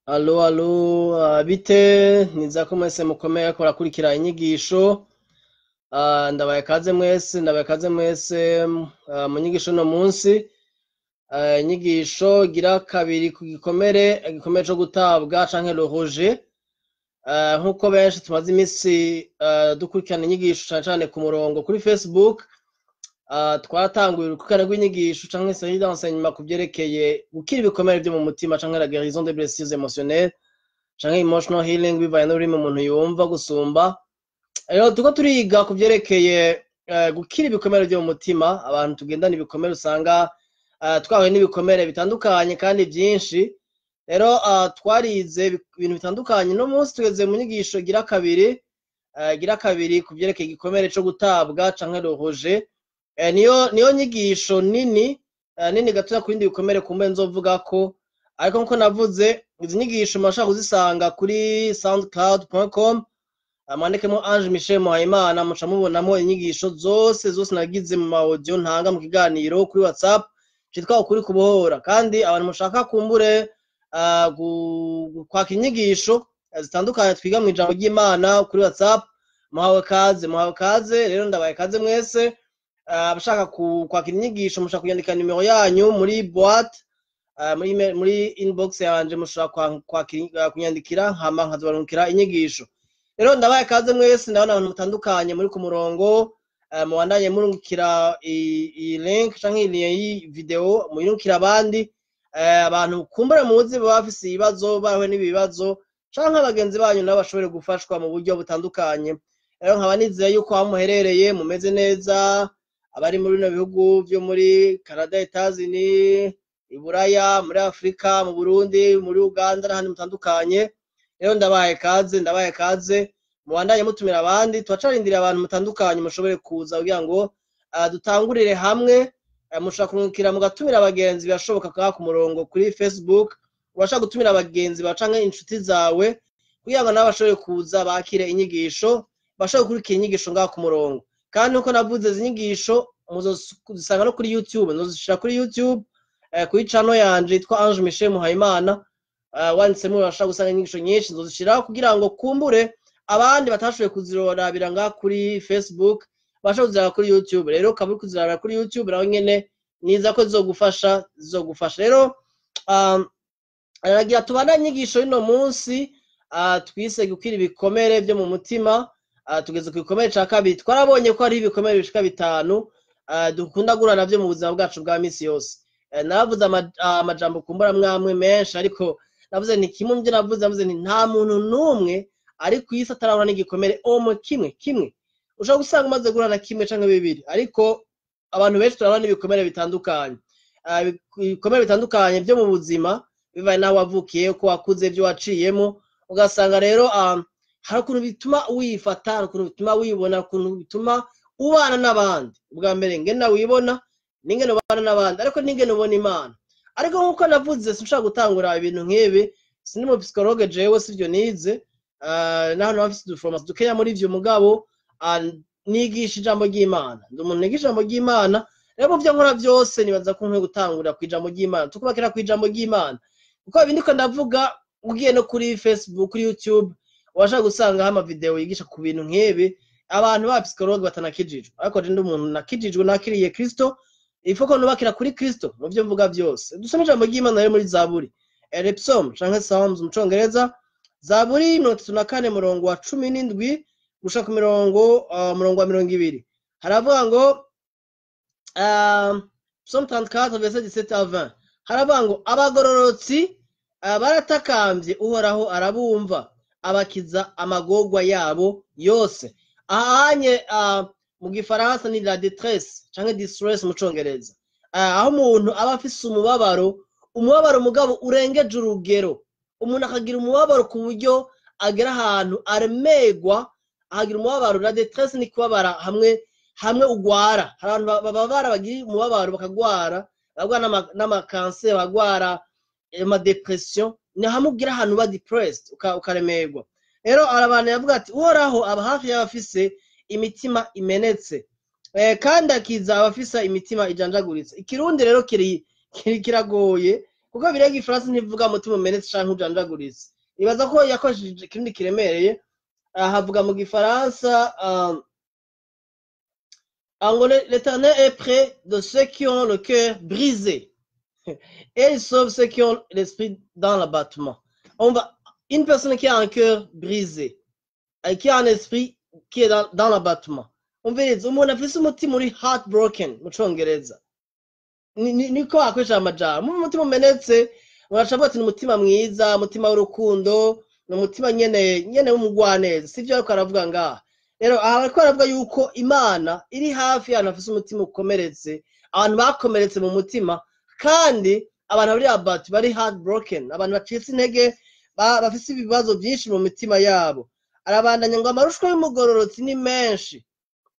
Alo, alo, bite? Nizera ko mwese mukomeye ariko murakurikira inyigisho. Ndabaye kaze mwese, ndabaye kaze mwese mu nyigisho uno munsi. Inyigisho igira kabiri ku gikomere, igikomere co gutabwa canke le rejet. Nkuko benshi tumaze imisi dukurikirana inyigisho cane cane ku murongo kuri Facebook, twaratanguye urukurikirane rw'inyigisho canke série d'enseignement ku vyerekeye gukira ibikomere vyo mu mutima canke la guérison des blessures émotionnelles canke emotional healing, bivanye n'ururimi umuntu yumva gusumba. Rero turiko turiga ku vyerekeye gukira ibikomere vyo mu mutima. Abantu tugendana ibikomere, usanga twahuye n'ibikomere bitandukanye kandi vyinshi. Rero twarize ibintu bitandukanye. No munsi tugeze mu nyigisho igira kabiri ku vyerekeye igikomere co gutabwa canke le rejet. Niyo nyigisho nini gatoya ku bindi bikomere kumbe nzovugako, ariko nkuko navuze, izi nyigisho murashobora kuzisanga kuri soundcloud.com, mwandikemo Ange Michel Muhayimana, muca mubonamo inyigisho zose zose nagize mu ma audio ntanga mu kiganiro kuri WhatsApp citwa Ukuri Kubohora. Kandi abantu mushaka kumbure kwaka inyigisho zitandukanye twiga mu ijambo ry'Imana kuri WhatsApp, muhawe kaze, muhawe kaze. Rero ndabaye kaze mwese. Abashaka kwakira inyigisho, mushaka kuyandika nimero yanyu muri boîte, muri inbox yanje, mushobora kunyandikira hama nkazobarungikira inyigisho. Rero ndabaye kaze mwese. Ndabona abantu mutandukanye muri ku murongo. Mubandanye murungikira iyi link canke iyi lien y'iyi video, muyirungikira abandi abantu kumbure muzi baba bafise ibibazo, bahuye n'ibibazo, canke abagenzi banyu nabo bashobore gufashwa mu buryo butandukanye. Rero nkaba nizeye yuko aho muherereye mumeze neza, abari muri bino bihugu vyo muri Canada, Etats-Unis, Iburaya, muri Afurika, mu Burundi, muri Uganda n'ahandi mutandukanye. Rero ndabaye kaze, ndabaye kaze. Mubandanye mutumira abandi. Turacarindiriye abantu mutandukanye mushobore kuza kugira ngo dutangurire hamwe. Mushobora kurungikira mugatumira abagenzi, birashoboka ngaha ku murongo kuri Facebook urashobora gutumira abagenzi bawe canke inshuti zawe kugira ngo nabo bashobore kuza bakire inyigisho, bashobore gukurikira inyigisho ngaha ku murongo. Kandi nkuko navuze, izi nyigisho muzozisanga no kuri YouTube, nzozishira kuri YouTube, kuri channel yanje yitwa Ange Michel Muhayimana. Wanditsemo urashobora gusanga inyigisho nyinshi nzozishiraho kugira ngo kumbure abandi batashoboye kuzirorabira ngaha kuri Facebook bashobora kuziraba kuri YouTube. Rero ukaba uri kuzirabira kuri YouTube naho nyene, niza ko zizogufasha, zizogufasha. Rero aragira tubandanye inyigisho y'uno munsi twise gukira ibikomere vyo mu mutima. Tugeze ku gikomere ca kabiri. Twarabonye ko hariho ibikomere bishika bitanu dukunda guhura navyo mu buzima bwacu bwa misi yose. Naravuze amajambo kumbura mwamwe menshi, ariko navuze nti kimwe mu vyo navuze nti nta muntu n'umwe ari kw'isi atarahura n'igikomere omwe kimwe kimwe. Ushobora gusanga umaze guhura na kimwe canke bibiri, ariko abantu benshi turahura n'ibikomere bitandukanye. Ibikomere bitandukanye vyo mu buzima, bivanye n'aho wavukiye, uko wakuze, ivyo waciyemo. Ugasanga rero hari ukuntu bituma wifata, hari ukuntu bituma wibona, hari ukuntu bituma ubana n'abandi. Ubwa mbere ngena wibona n'ingene ubana n'abandi, ariko n'ingene ubona Imana. Ariko nk'uko navuze, sinshobora gutangura ibintu nk'ibi, sindi mu psychologue jewe, sivyo nize, naho naba mfise uduformation dukeya muri ivyo. Mugabo nigisha ijambo ry'Imana, ndi umuntu nigisha ijambo ry'Imana. Rero mu vyo nkora vyose nibaza ko nkwiye gutangurira kw'ijambo ry'Imana, tukubakira kw'ijambo ry'Imana, kuko ibi ndiko ndavuga, ugiye no kuri Facebook, kuri YouTube, washaka gusangaho amavideo yigisha ku bintu nk'ibi, abantu ba psychologue batanakijijwe. Ariko je ndi umuntu nakijijwe, nakiriye Kristo, ifo ko nubakira kuri Kristo mu vyo mvuga vyose. Dusome ijambo ry'Imana rero muri Zaburi, les Psaumes canke Psalms mu Congereza, Zaburi 34, murongo wa 17 gushika ku murongo wa 20. Haravuga ngo, Psaume 34 verset 17 à 20, haravuga ngo: "Abagororotsi baratakambye Uhoraho, arabumva, abakiza amagorwa yabo yose." Ahanye mu Gifaransa ni la détresse canke distress mu Congereza, aho umuntu aba afise umubabaro, umubabaro mugabo urengeje urugero, umuntu akagira umubabaro ku buryo agera ahantu aremerwa, akagira umubabaro. La détresse ni kubabara hamwe hamwe ugwara. Hari abantu bababara, bagira umubabaro bakagwara, bagwara n'amakanseri, bagwara amadépression. Ni hamwe ugira ahantu uba depressed, ukaremerwa. Rero hari abantu yavuga ati: "Uhoraho aba hafi y'abafise imitima imenetse, kandi akiza abafise imitima ijanjaguritse." Ikirundi rero kiri kiragoye. Kuko Bibiliya y'igifaransa ntivuga umutima umenetse canke ujanjaguritse. Nibaza ko yakoresheje ikindi kiremereye. Havuga mu gifaransa ngo "L'Éternel est près de ceux qui ont le cœur brisé et il sauve ceux qui ont l'esprit dans l'abattement." On va une personne qui a un cœur brisé et qui a un esprit qui est dans l'abattement. Umviriza, umuntu afise umutima uri heartbroken mu congereza, niko akoresha amajambo. Umutima umenetse, uraca avuga ati ni umutima mwiza, umutima w'urukundo, ni umutima nyene nyene w'umugwaneza. Sivyo ariko aravuga ngaha. Rero aha bariko baravuga yuko Imana iri hafi y'abantu bafise umutima ukomeretse, abantu bakomeretse mu mutima, kandi abantu bari abattu, bari heartbroken, abantu bacitse intege, bafise ibibazo byinshi mu mitima yabo. Arabandanya ngo amarushwa y'umugororotsi ni menshi,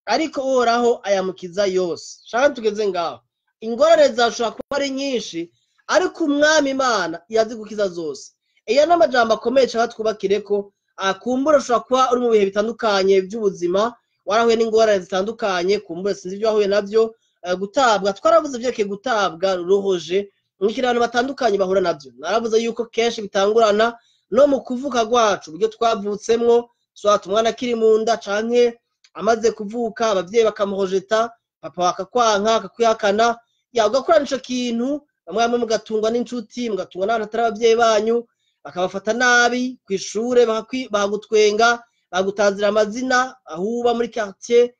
ariko Uhoraho ayamukiza yose. Shaka tugeze ngaho. Ingorane zashobora kuba ari nyinshi, ariko Umwami Imana irazigukiza zose. Iyo n'amajambo akomeye cyane twubakire ko akumbura. Ushobora kuba uri mu bihe bitandukanye by'ubuzima, warahuye n'ingorane zitandukanye, kumbura sinzi ibyo wahuye nabyo. Gutabwa, twaravuze ibyerekeye gutabwa ruhoje mwikira, abantu batandukanye bahura nabyo. Naravuze yuko kenshi bitangurana no mu kuvuka kwacu, uburyo twavutsemwo, swat umwana akiri mu nda canke amaze kuvuka, abavyeyi bakamuhojeta, papa bakakwanka, akakwihakana, ya ugakorana ico kintu. Bamwe bamwe mugatungwa n'inshuti, mugatungwa n'abantu atari abavyeyi banyu, bakabafata nabi kw'ishure, bakagutwenga, bagutazira amazina aho uba muri quartier,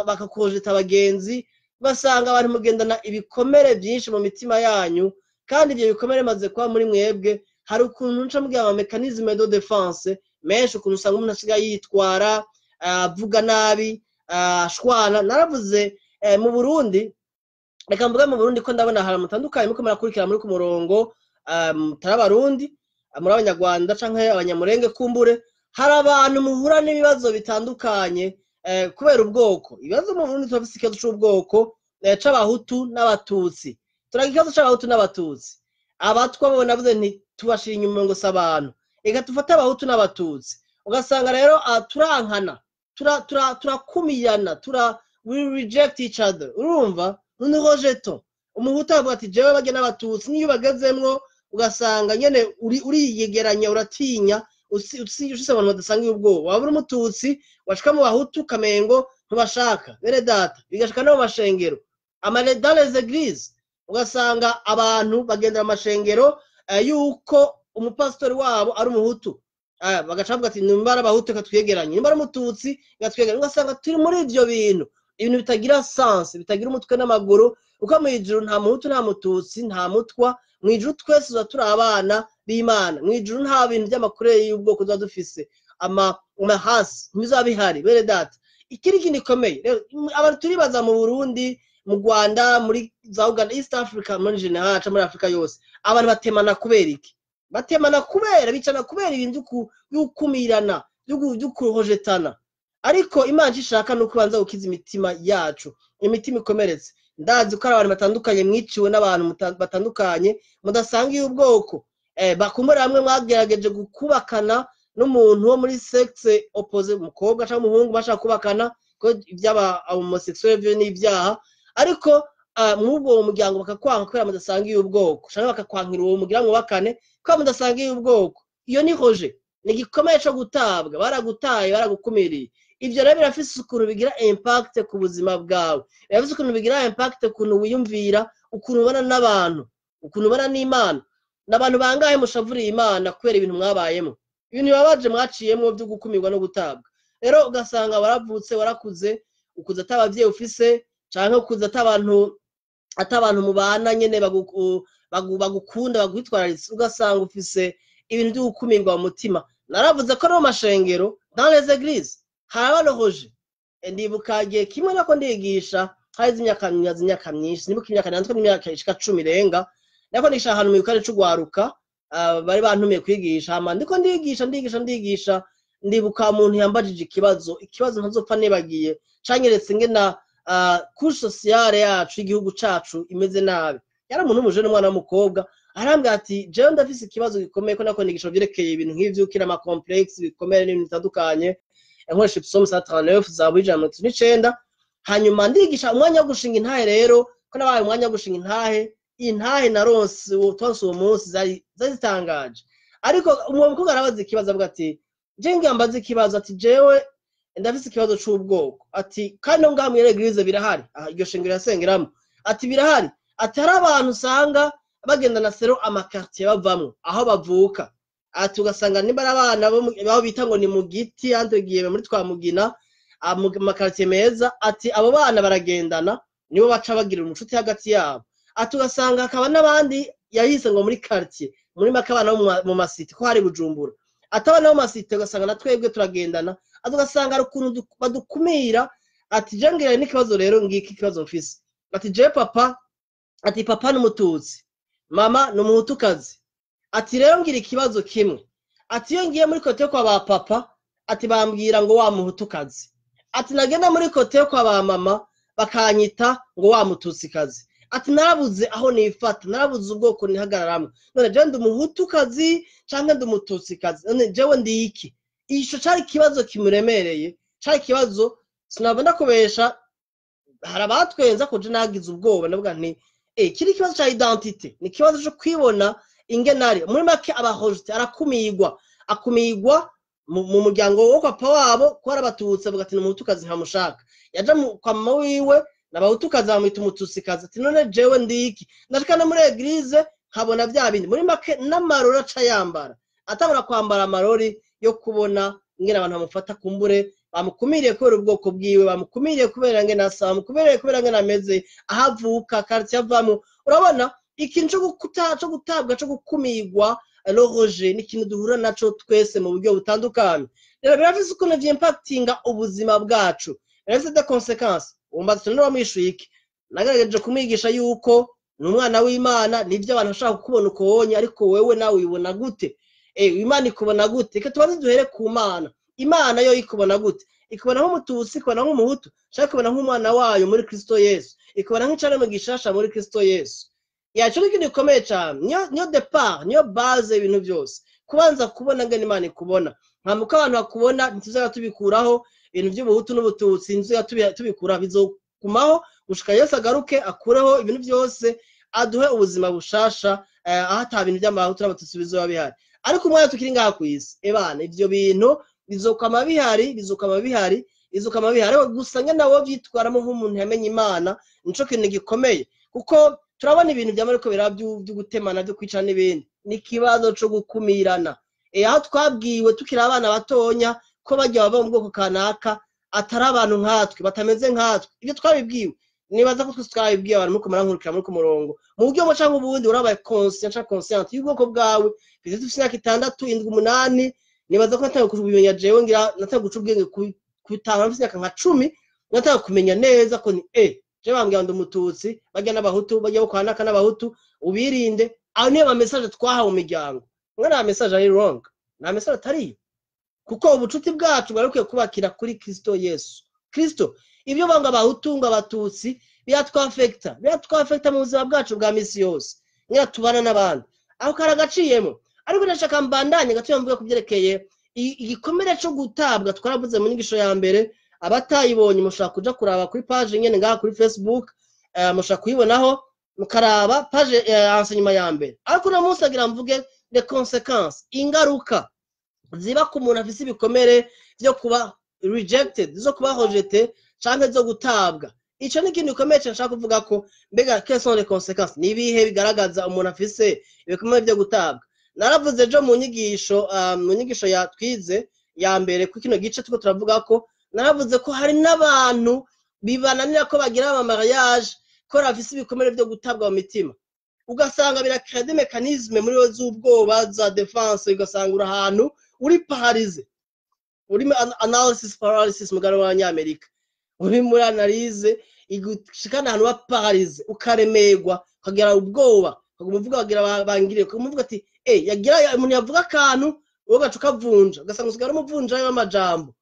bakakojeta abagenzi. Ugasanga abantu mugendana ibikomere byinshi mu mitima yanyu, kandi ibyo bikomere bimaze kuba muri mwebwe, hari ukuntu nca mbwira ama mécanismes de défense menshi, ukuntu usanga umuntu asigaye yitwara, avuga nabi, ashwana. Naravuze mu Burundi, reka mvuge mu Burundi ko ndabona ahantu mutandukanye muko murakurikira muri ku murongo, mutari Abarundi, muri Abanyarwanda canke Abanyamurenge, kumbure hari abantu muhura n'ibibazo bitandukanye kubera ubwoko. Ibibazo mu Burundi, turafise ikibazo c'ubwoko, c'Abahutu n'Abatutsi. Turagira ikibazo c'Abahutu n'Abatutsi. Abatwa bo navuze nti tubashira inyuma ngo si abantu. Reka dufate Abahutu n'Abatutsi. Ugasanga rero turankana, turakumiyana, we reject each other. Urumva, nous rejetons. Umuhutu avuga ati jewe barya n'Abatutsi, niyo bagezemwo ugasanga nyene uriyegeranya, uratinya, ushise abantu badasangiye ubwoba. Waba uri Umututsi, washika mu Bahutu kamengo ntubashaka. Bene data, bigashika no mu mashengero, dans les églises, ugasanga abantu bagendera amashengero yuko umupasitori wabo ari Umuhutu, bagaca bavuga ati nimba ari Abahutu reka twegeranye, nimba ari Umututsi reka twegeranye. Ugasanga turi muri ivyo bintu, ibintu bitagira sens, bitagira umutwe n'amaguru, kuko mu ijuru nta Muhutu, nta Mututsi, nta Mutwa. Mu ijuru twese tuza turi abana b'Imana. Mu ijuru nta bintu by'amakurere y'ubwoko tuba dufise, ama hasi ntibizaba bihari, bene data. Ikindi kintu gikomeye rero, abantu turibaza mu Burundi, mu Rwanda, muri za Uganda, East Africa muri général, muri Afrika yose, abantu batemana kubera iki? Batemana kubera, bicana kubera ibintu by'ukumirana, by'ukuhojetana. Ariko Imana icyo ishaka ni uko ibanza gukiza imitima yacu, imitima ikomeretse. Ndazi ko ari abantu batandukanye mwiciwe n'abantu batandukanye mudasangiye ubwoko, bakumbura hamwe mwagerageje kubakana n'umuntu wo muri sexe opposé, umukobwa cyangwa umuhungu bashaka kubakana, ko iby'aba homosexuel byo ni ibyaha, ariko mw'ubwo muryango bakakwanga kubera mudasangiye ubwoko, cyangwa bakakwankira uwo mugira mwubakane kubera mudasangiye ubwoko. Iyo ni rejet, ni igikomeye cyo gutabwa. Baragutaye, baragukumiriye. Ibyo rero birafise ukuntu bigira impact ku buzima bwawe, birafise ukuntu bigira impact ukuntu wiyumvira, ukuntu ubana n'abantu, ukuntu ubana n'Imana. N'abantu bangahe mushavuriye Imana kubera ibintu mwabayemo, ibintu bibabaje mwaciyemo byo gukumirwa no gutabwa? Rero ugasanga waravutse, warakuze, ukuze ata abavyeyi ufise, canke ukuze ata abantu mubana nyene bagukunda, baguhitwararitse. Ugasanga ufise ibintu byo gukumirwa mu mutima. Naravuze ko no mu mashengero, dans les églises, haraba le rejet. Ndibuka igihe kimwe nako ndigisha, haheze imyaka myinshi, nibuka imyaka nanditswe n'imyaka ishika 10 irenga, nako nigisha ahantu mu gikari c'ugwaruka, bari bantumiye kwigisha. Hama ndiko ndigisha, ndigisha, ndigisha, ndibuka umuntu yambajije ikibazo, ikibazo ntazopfa nibagiye, canyeretse ingena couche sociale yacu y'igihugu cacu imeze nabi. Yari umuntu w'umujene, umwana w'umukobwa, arambwira ati jewe ndafise ikibazo gikomeye, ko nako nigisha vyerekeye ibintu nk'ivyo ukira ama complexe, bikomere n'ibintu bitandukanye, nkoresha Psaume 139, Zaburi 139. Hanyuma ndigisha umwanya wo gushinga intahe. Rero ko nabaye umwanya wo gushinga intahe Intahe naronse twanse uwo munsi zari zitangaje. Ariko uwo mukobwa arabaza ikibazo, avuga ati je ngambaza ikibazo, ati jewe ndafise ikibazo c'ubwoko, ati kandi no ngaha muri église birahari, iryo shengero yasengeramo, ati birahari, ati hari abantu usanga bagendana selon amaquartier bavamwo, aho bavuka, ati ugasanga nimba ari abana aho bita ngo ni mu giti, entre guillemets, muri Twamugina, mu maquartier meza, ati abo bana baragendana, nibo baca bagira umucuti hagati yabo, ati ugasanga hakaba n'abandi yahise ngo muri quartier, muri make abana bo mu macité, ko hari Bujumbura, ati abana bo mu macité ugasanga na twebwe turagendana, ati ugasanga hari ukuntu badukumira, ati je ngira n'ikibazo rero, ngiki ikibazo mfise, ati je papa, ati papa ni umututsi, mama ni umuhutukazi, ati rero ngira ikibazo kimwe, ati iyo ngiye muri côté yo kwa ba papa, ati bambwira ngo wa muhutukazi, ati nagenda muri côté yo kwa ba mama bakanyita ngo wa mututsikazi, ati narabuze aho nifata, narabuze ubwoko nihagararamwo, none jewe ndi umuhutukazi canke ndi umututsikazi? None jewe ndi iki? Ico cari ikibazo kimuremereye, cari ikibazo sinabona ndakubesha. Hari abatwenza ko je nagize ubwoba, ndavuga nti kiri ikibazo ca identité, ni ikibazo co kwibona ingenari. Muri make aba rejeté, arakumigwa, akumigwa mu muryango wo kwa papa wabo ko ari abatutsi, avuga ati ni umuhutukazi ntamushaka, yaja kwa mama wiwe n'abahutukazi bamwita umututsikazi, ati none jewe ndi iki? Ndashika no muri église nkabona vya bindi. Muri make n'amarori aca yambara, atangura kwambara amarori yo kubona ingene abantu bamufata, kumbure bamukumiriye kubera ubwoko bwiwe, bamukumiriye kubera ngene asa, bamukumiriye kubera ngene ameze, aho avuka, quartier avamwo. Urabona ikintu co gutabwa, co gukumigwa, le rejet, ni ikintu duhura naco twese mu buryo butandukanye. Rero birafise ukuntu vyimpactinga ubuzima bwacu, birafise des conséquences. Wumva ati none wamwishuye iki? Nagerageje kumwigisha yuko ni umwana w'Imana, nivyo abantu bashaka kukubona uko wonye, ariko wewe nawe wibona gute? Imana ikubona gute? Reka tubanze duhere ku Mana. Imana yo ikubona gute? Ikubona nk'umututsi, ikubona nk'umuhutu, canke ikubona nk'umwana wayo muri Kristo Yesu, ikubona nk'icaremwe gishasha muri Kristo Yesu? Yaco ni ikintu gikomeye cane, niyo départ, niyo base y'ibintu byose, kubanza kubona ngene Imana ikubona. Hama uko abantu bakubona ntituzaba tubikuraho. Ibintu by'ubuhutu n'ubututsi ntituzaba tubikuraho, bizogumaho gushika Yesu agaruke, akureho ibintu byose, aduhe ubuzima bushasha, aho ata bintu by'amahutu n'abatutsi bizoba bihari. Ariko umwanya tukiri ngaha kw'isi, ebana, ivyo bintu bizokwama bihari, bizokwama bihari, bizokwama bihari. Ariko gusa nyene nawe vyitwaramo nk'umuntu yamenye Imana, nico kintu gikomeye, kuko turabona ibintu vyama ariko biraba vyo gutemana, vyo kwica n'ibindi, ni ikibazo co gukumirana. Aho twabwiwe tukiri abana batonya ko barya bava mu bwoko kanaka atari abantu nkatwe, batameze nkatwe. Ibyo twabibwiwe, nibaza ko twese twabibwiwe. Abantu muriko murankurikira muri ku murongo, mu buryo bumwe canke ubundi urabaye conscient canke consciente y'ubwoko bwawe. Bize dufise imyaka 6, 7, 8. Nibaza ko natangiye kubimenya jewe, ngira natangiye guca ubwenge kubitahura mfise imyaka nka 10. Natangiye kumenya neza ko ni je bambwira ngo ndi umututsi, barya n'abahutu, barya bo kwa naka n'abahutu, ubirinde. Aho niyo ma message twahawe mu miryango. Mwe nta message ari wrong, nta message atariyo, kuko ubucuti bwacu bwari bukwiye kubakira kuri Kristo Yesu Kristo. Ibyo banga abahutu ngo abatutsi biratwaffecta, biratwaffecta mu buzima bwacu bwa misi yose nyira tubana n'abandi, aho karagaciyemo. Ariko ndashaka mbandanye gatoya mvuga ku byerekeye igikomere co gutabwa. Twaravuze mu nyigisho ya mbere, abatayibonye mushobora kuja kuraba kuri page nyene ngaha kuri Facebook, mushobora kuyibonaho mukaraba page enseignement ya mbere. Ariko uno munsi agira mvuge les conséquences, ingaruka ziba ku muntu afise ibikomere vyo kuba rejected, zo kuba rejeté canke zo gutabwa. Ico ni ikintu gikomeye cane nshaka kuvuga ko mbega quelles sont les conséquences, ni ibihe bigaragaza umuntu afise ibikomere vyo gutabwa? Naravuze ejo mu nyigisho, mu nyigisho ya twize ya mbere kuri kino gice turiko turavuga ko naravuze ko hari n'abantu bibananira ko bagira ama mariage ko bafise ibikomere vyo gutabwa mu mitima, ugasanga biracréa des mécanismes muri bo z'ubwoba, za défense, ugasanga uri ahantu uri paralysé, uri muri analysis paralysis, mugabo w'abanyamerika, uri muri analyse igushikana ahantu wa paralysé, ukaremerwa, ukagira ubwoba, ukaguma uvuga bagira bangire, ukaguma uvuga ati yagira umuntu yavuga akantu, wowe ugaca ukavunja, ugasanga usigara umuvunja w'amajambo,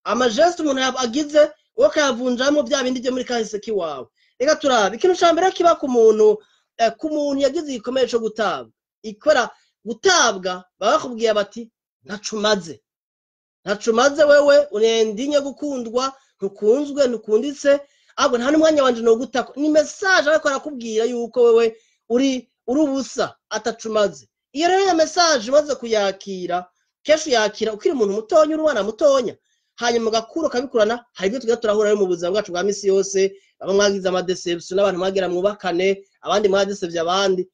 amagestes umuntu agize wowe ukayavunjamo bya bindi byo muri kahise kiwawe. Reka turabe ikintu ca mbere kiba ku muntu, ku muntu yagize igikomere co gutabwa. Ikora gutabwa, baba bakubwiye bati ntaco umaze, ntaco umaze, wewe urendinye gukundwa, ntukunzwe, ntukunditse, ahubwo nta n'umwanya wanje nogutako. Ni message ariko arakubwira yuko wewe uri ubusa atacumaze. Iyo rero ya message umaze kuyakira, kenshi uyakira ukiri umuntu mutonya, uri umwana mutonya, hanyuma ugakura ukabikurana. Hari ibyo tugenda turahura mu buzima bwacu bwa misi yose, bamwe mwagize amadeception n'abantu mwagera mwubakane, abandi mwadesevye abandi.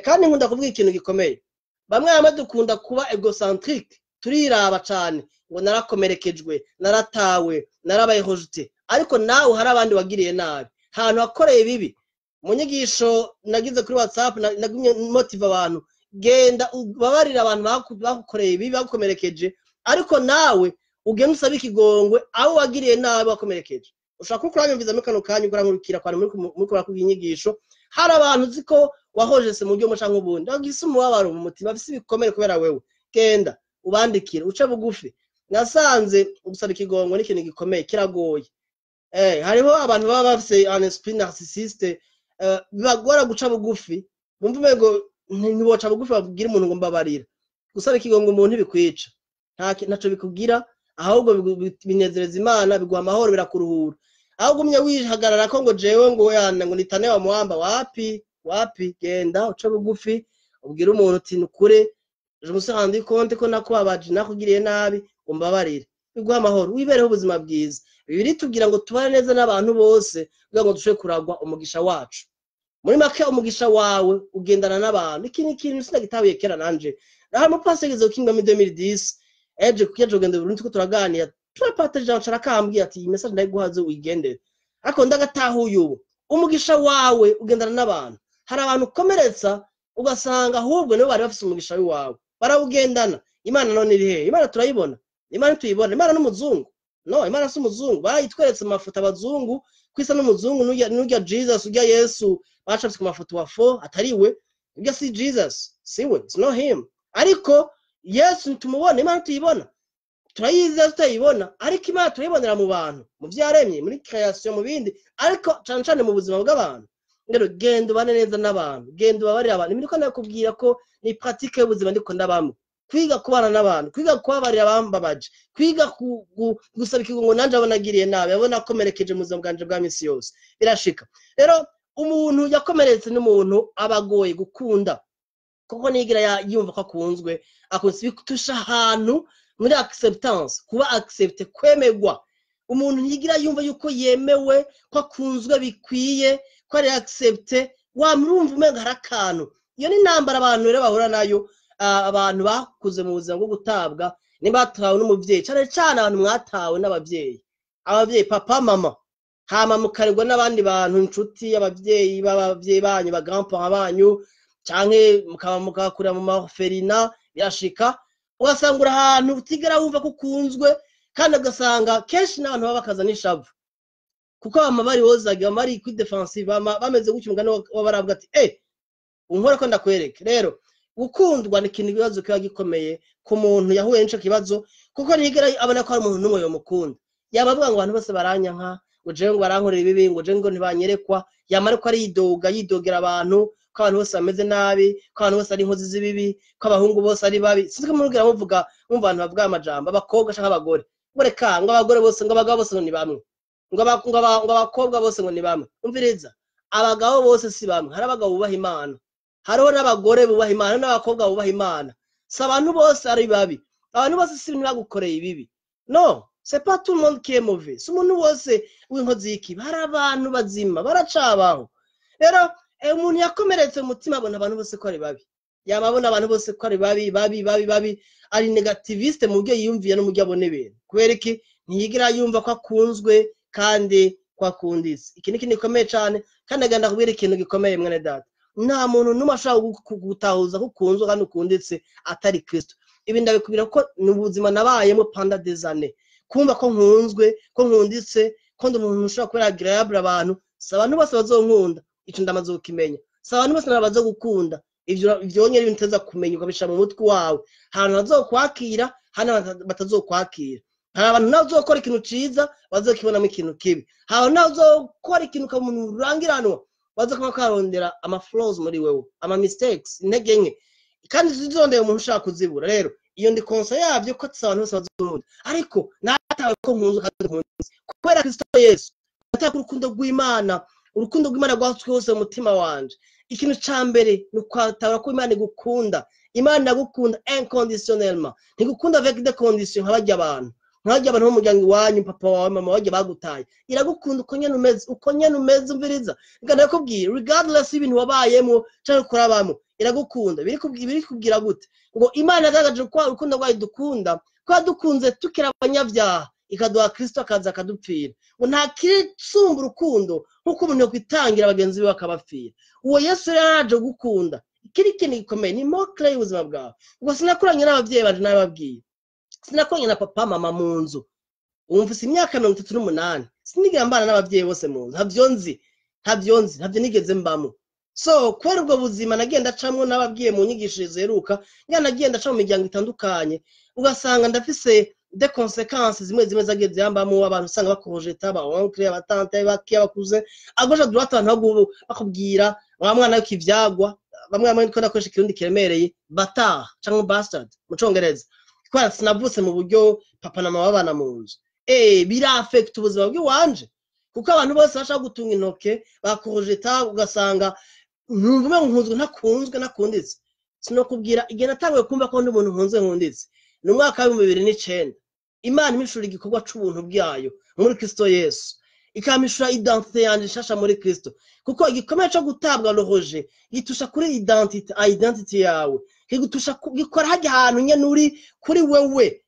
Kandi nkunda kuvuga ikintu gikomeye, bamwe bamwe dukunda kuba egocentrique, turiraba cane ngo narakomerekejwe, naratawe, narabaye rejeté, ariko nawe hari abandi wagiriye nabi, hantu wakoreye bibi. Mu nyigisho nagize kuri WhatsApp nagumye motive abantu, genda ubabarira abantu bagukoreye ibibi, bagukomerekeje, ariko nawe ugenda usaba ikigongwe abo wagiriye nabi wakomerekeje. Ushobora kuba uranyumviza muri kano kanya, urankurikira kwari muri kubara inyigisho, hari abantu uzi ko wahojese mu buryo canke ubundi, bagise umubabaro mu mutima, bafise ibikomere kubera wewe, genda ubandikire, uce bugufi. Nasanze gusaba ikigongwe ni ikintu gikomeye, kiragoye. Hariho abantu baba bafise un esprit narcissiste, bibagora guca bugufi, bumva umengo ntiboca bugufi babwira umuntu ngo mbabarira. Gusaba ikigongwe umuntu ntibikwica, ntaco bikugira, ahubwo binezereza Imana, biguha amahoro, birakuruhura. Ahubwo umye wihagarara ko ngo jewe ngo yana ngo nitane wa muhamba, wapi wapi, genda uce bugufi ubwire umuntu uti nukure je me suis rendu compte ko nakubabaje, nakugiriye nabi, umbabarire, biguha amahoro, wibereho ubuzima bwiza. Bibiliya itubwira ngo tubane neza n'abantu bose kugira ngo dushobore kuragwa umugisha wacu. Muri make umugisha wawe ugendana n'abantu. Iki ni ikintu sinagitahuye kera nanje. Hari umupasiteri yigeze gukinga muri 2010, eje kuyaje kugenda Burundi, turiko turaganira, turapartage, arakambwira ati iyi message ndayiguhaze uyigendere. Ariko ndagatahuye ubu, umugisha wawe ugendana n'abantu. Hari abantu ukomeretsa ugasanga ahubwo nibo bari bafise umugisha wawe, barawugendana. Imana none iri hehe? Imana turayibona, Imana tuyibona. Imana n'umuzungu? No, Imana si umuzungu. Barayitweretse mu mafoto abazungu kwisa n'umuzungu, n'urya Jesus, urya Yesu bacafye ku mafoto wa fo atariwe, urya si Jesus, siwe, it's not him. Ariko Yesu ntumubona, Imana tuyibona, turayizi tutayibona, ariko Imana turayibonera mu bantu, mu vyaremye, muri creation, mu bindi, ariko cane cane mu buzima bw'abantu. Rero genda ubane neza n'abantu, genda ubabarire abantu. Ndiko ndakubwira ko ni pratique y'ubuzima ndiko ndabamwe, kwiga kubana n'abantu, kwiga kubabarira abambabaje, kwiga gusaba ikigongo nanje abo nagiriye nabi, abo nakomerekeje mu buzima bwanje bwa misi yose. Birashika rero umuntu yakomeretse n'umuntu aba agoye gukunda, kuko nigira yumva ko akunzwe, akunze bitusha ahantu muri acceptance, kuba accepte, kwemegwa. Umuntu ntiyigira yumva yuko yemewe, ko akunzwe bikwiye, ko ari accepte, wamurumva umenga hari akantu. Iyo ni intambara abantu rero bahura nayo, abantu bakuze mu buzima bwo gutabwa, nimba batawe n'umuvyeyi, cane cane abantu mwatawe n'abavyeyi, abavyeyi papa mama, hama mukaregwa n'abandi bantu, inshuti, abavyeyi b'abavyeyi banyu, ba grand-parents banyu, canke mukaba mukakurira mu orphelinat. Birashika ugasanga uri ahantu utigera wumva ko ukunzwe, kandi ugasanga kenshi n'abantu baba bakaza n'ishavu, kuko bama bari hozage, bama bari kuri defensive, bama bameze gutyo, umugani w'abaravuga ati unkore ko ndakwereke. Rero gukundwa ni ikintu ikibazo kiba gikomeye ku muntu yahuye n'ico kibazo, kuko ntiyigera abona ko hari umuntu n'umwe yomukunda. Yaba avuga ngo abantu bose baranyanka, ngo jewe ngo barankorera ibibi, ngo jewe ngo ntibanyerekwa, yama ariko aridoga, yidogera abantu ko abantu bose bameze nabi, ko abantu bose ari inkozi z'ibibi, ko abahungu bose ari babi. Sinzi ko mubwira muvuga, mwumva abantu bavuga amajambo, abakobwa canke abagore, ngo reka ngo abagore bose, ngo abagabo bose ngo ni bamwe, ngo abakobwa bose ngo ni bamwe. Umviriza, abagabo bose si bamwe. Hari abagabo bubaha Imana, hariho n'abagore bubaha Imana, n'abakobwa bubaha Imana. Si abantu bose ari babi, abantu bose si ntibagukoreye ibibi. No, c'est pas tout le monde qui est mauvais, si umuntu wose w'inkozi y'ikibi. Hari abantu bazima baracabaho. Rero umuntu yakomeretse mu mutima abona abantu bose ko ari babi, yaba abona abantu bose ko ari babi babi babi babi, ari négativiste mu buryo yiyumviye no mu buryo abona ibintu. Kubera iki? Ntiyigira yumva ko akunzwe kandi ko akunditse. Iki ni ikintu gikomeye cane, kandi agenda kubwira ikintu gikomeye, mwene data: nta muntu n'umwe ashobora gutahuza ko ukunzwe kandi ukunditse atari Kristo. Ibi ndabikubwira ko ni ubuzima nabayemo pendant des années, kumva ko nkunzwe, ko nkunditse, ko ndi umuntu ushobora kubera agréable abantu. Si abantu bose bazonkunda, ico ndamaze kukimenya. Si abantu bose bazogukunda, ivyo vyonyene ibintu uteza kumenya ukabishira mu mutwe wawe. Hari abantu bazokwakira, hari n'abantu batazokwakira. Hari abantu nawe uzokora ikintu ciza bazokibonamo ikintu kibi. Hari abantu nawe uzokora ikintu ukaba umuntu rurangiranwa bazokuba karondera ama flaws muri wewe, ama mistakes, intege nke, kandi zizondeye umuntu ushaka kuzibura. Rero iyo ndi conscient yavyo ko si abantu bose bazokunda, ariko natawe ko nkunzwe kandi nkunze kubera Kristo Yesu. Nataka urukundo rw'Imana, urukundo rw'Imana rwasutswe hose mu mutima wanje. Ikintu ca mbere ni ukwatahura ko Imana igukunda. Imana iragukunda inconditionnellement, ntigukunda avec des conditions nka barya abantu, nka barya abantu b'umuryango iwanyu, papa wawe, mama wawe bagutaye. Iragukunda uko nyene umeze, uko nyene umeze. Umviriza, reka ndakubwira, regardless y'ibintu wabayemwo canke ukorabamwo, iragukunda. Biri kubwira gute ngo Imana yagaragaje ko urukundo rwayo dukunda, ko yadukunze tukiri abanyabyaha, ikaduha Kristo akaza akadupfira. Ngo nta kisumba urukundo nk'uko umuntu yakwitangira bagenzi be bakabapfira. Uwo Yesu rero yaraje gukunda. Ikindi kintu gikomeye ni mot-clé y'ubuzima bwawe. Ngo sinakuranye n'abavyeyi banje, nababwiye, sinakuranye na papa mama mu nzu. Ubu mfise imyaka 38, sinigera mbana n'abavyeyi bose mu nzu. Ntavyo nzi, ntavyo nzi, ntavyo nigeze mbamo. So kubera ubwo buzima nagiye ndacamwo, nababwiye mu nyigisho ziheruka, ngana nagiye ndaca mu miryango itandukanye, ugasanga ndafise des conséquences zimwe zimwe zagiye ziyambamo. Abantu usanga bakurejeta, ba oncle, aba tante, baki abakuze, à gauche, à droite, abantu bakubwira wa mwana w'ikivyagwa. Bamwe bamwe niko nakoresha ikirundi kiremereye, bâtard canke bastard mu Congereza, kubera sinavutse mu buryo papa na mama babana mu nzu. Birafekta ubuzima bw'iwanje, kuko abantu bose bashaka gutunga intoke, bakurejeta, ugasanga ntumva ngo nkunzwe, ntakunzwe, ntakunditse. Sinokubwira igihe natanguye kumva ko ndi umuntu nkunzwe, nkunditse. Ni umwaka wa 2009, Imana impishura igikorwa c'ubuntu bwayo muri Kristo Yesu, ikampishura identité yanje nshasha muri Kristo, kuko igikomere co gutabwa, le rejet, gitusha kuri identity yawe, kigutusha gikora hajya ahantu nyene uri kuri wewe,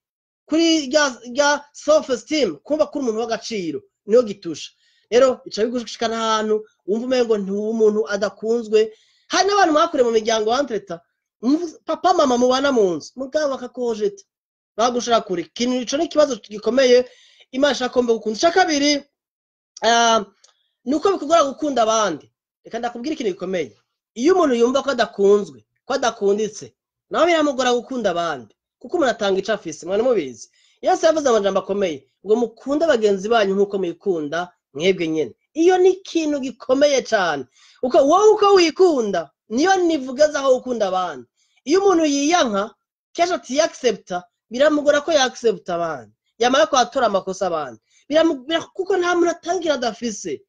kuri rya self esteem, kumva ko uri umuntu w'agaciro, niyo gitusha. Rero ica bigushikana ahantu wumva umengo ntiwuba umuntu adakunzwe. Hari n'abantu mwakuriye mu miryango wantreta papa mama mubana mu nzu, mugabo bakakurejeta, bagushira kure. Ikintu ico ni ikibazo gikomeye Imana ishaka ko mbe gukunda. Ica kabiri, ni uko bikugora gukunda abandi. Reka ndakubwira ikintu gikomeye: iyo umuntu yumva ko adakunzwe, ko adakunditse, nawe biramugora gukunda abandi, kuko umuntu atanga ico afise. Mwana mubizi, Yesu yavuze amajambo akomeye ngo mukunde bagenzi banyu nk'uko mwikunda mwebwe nyene. Iyo ni ikintu gikomeye cane, uko wowe uko wikunda niyo nivugaza aho gukunda abandi. Iyo umuntu yiyanka kenshi atiyaccepta, biramugora ko yaccepta abandi, yamara kwatura amakosa abandi. Kuko nta muntu atangira adafise.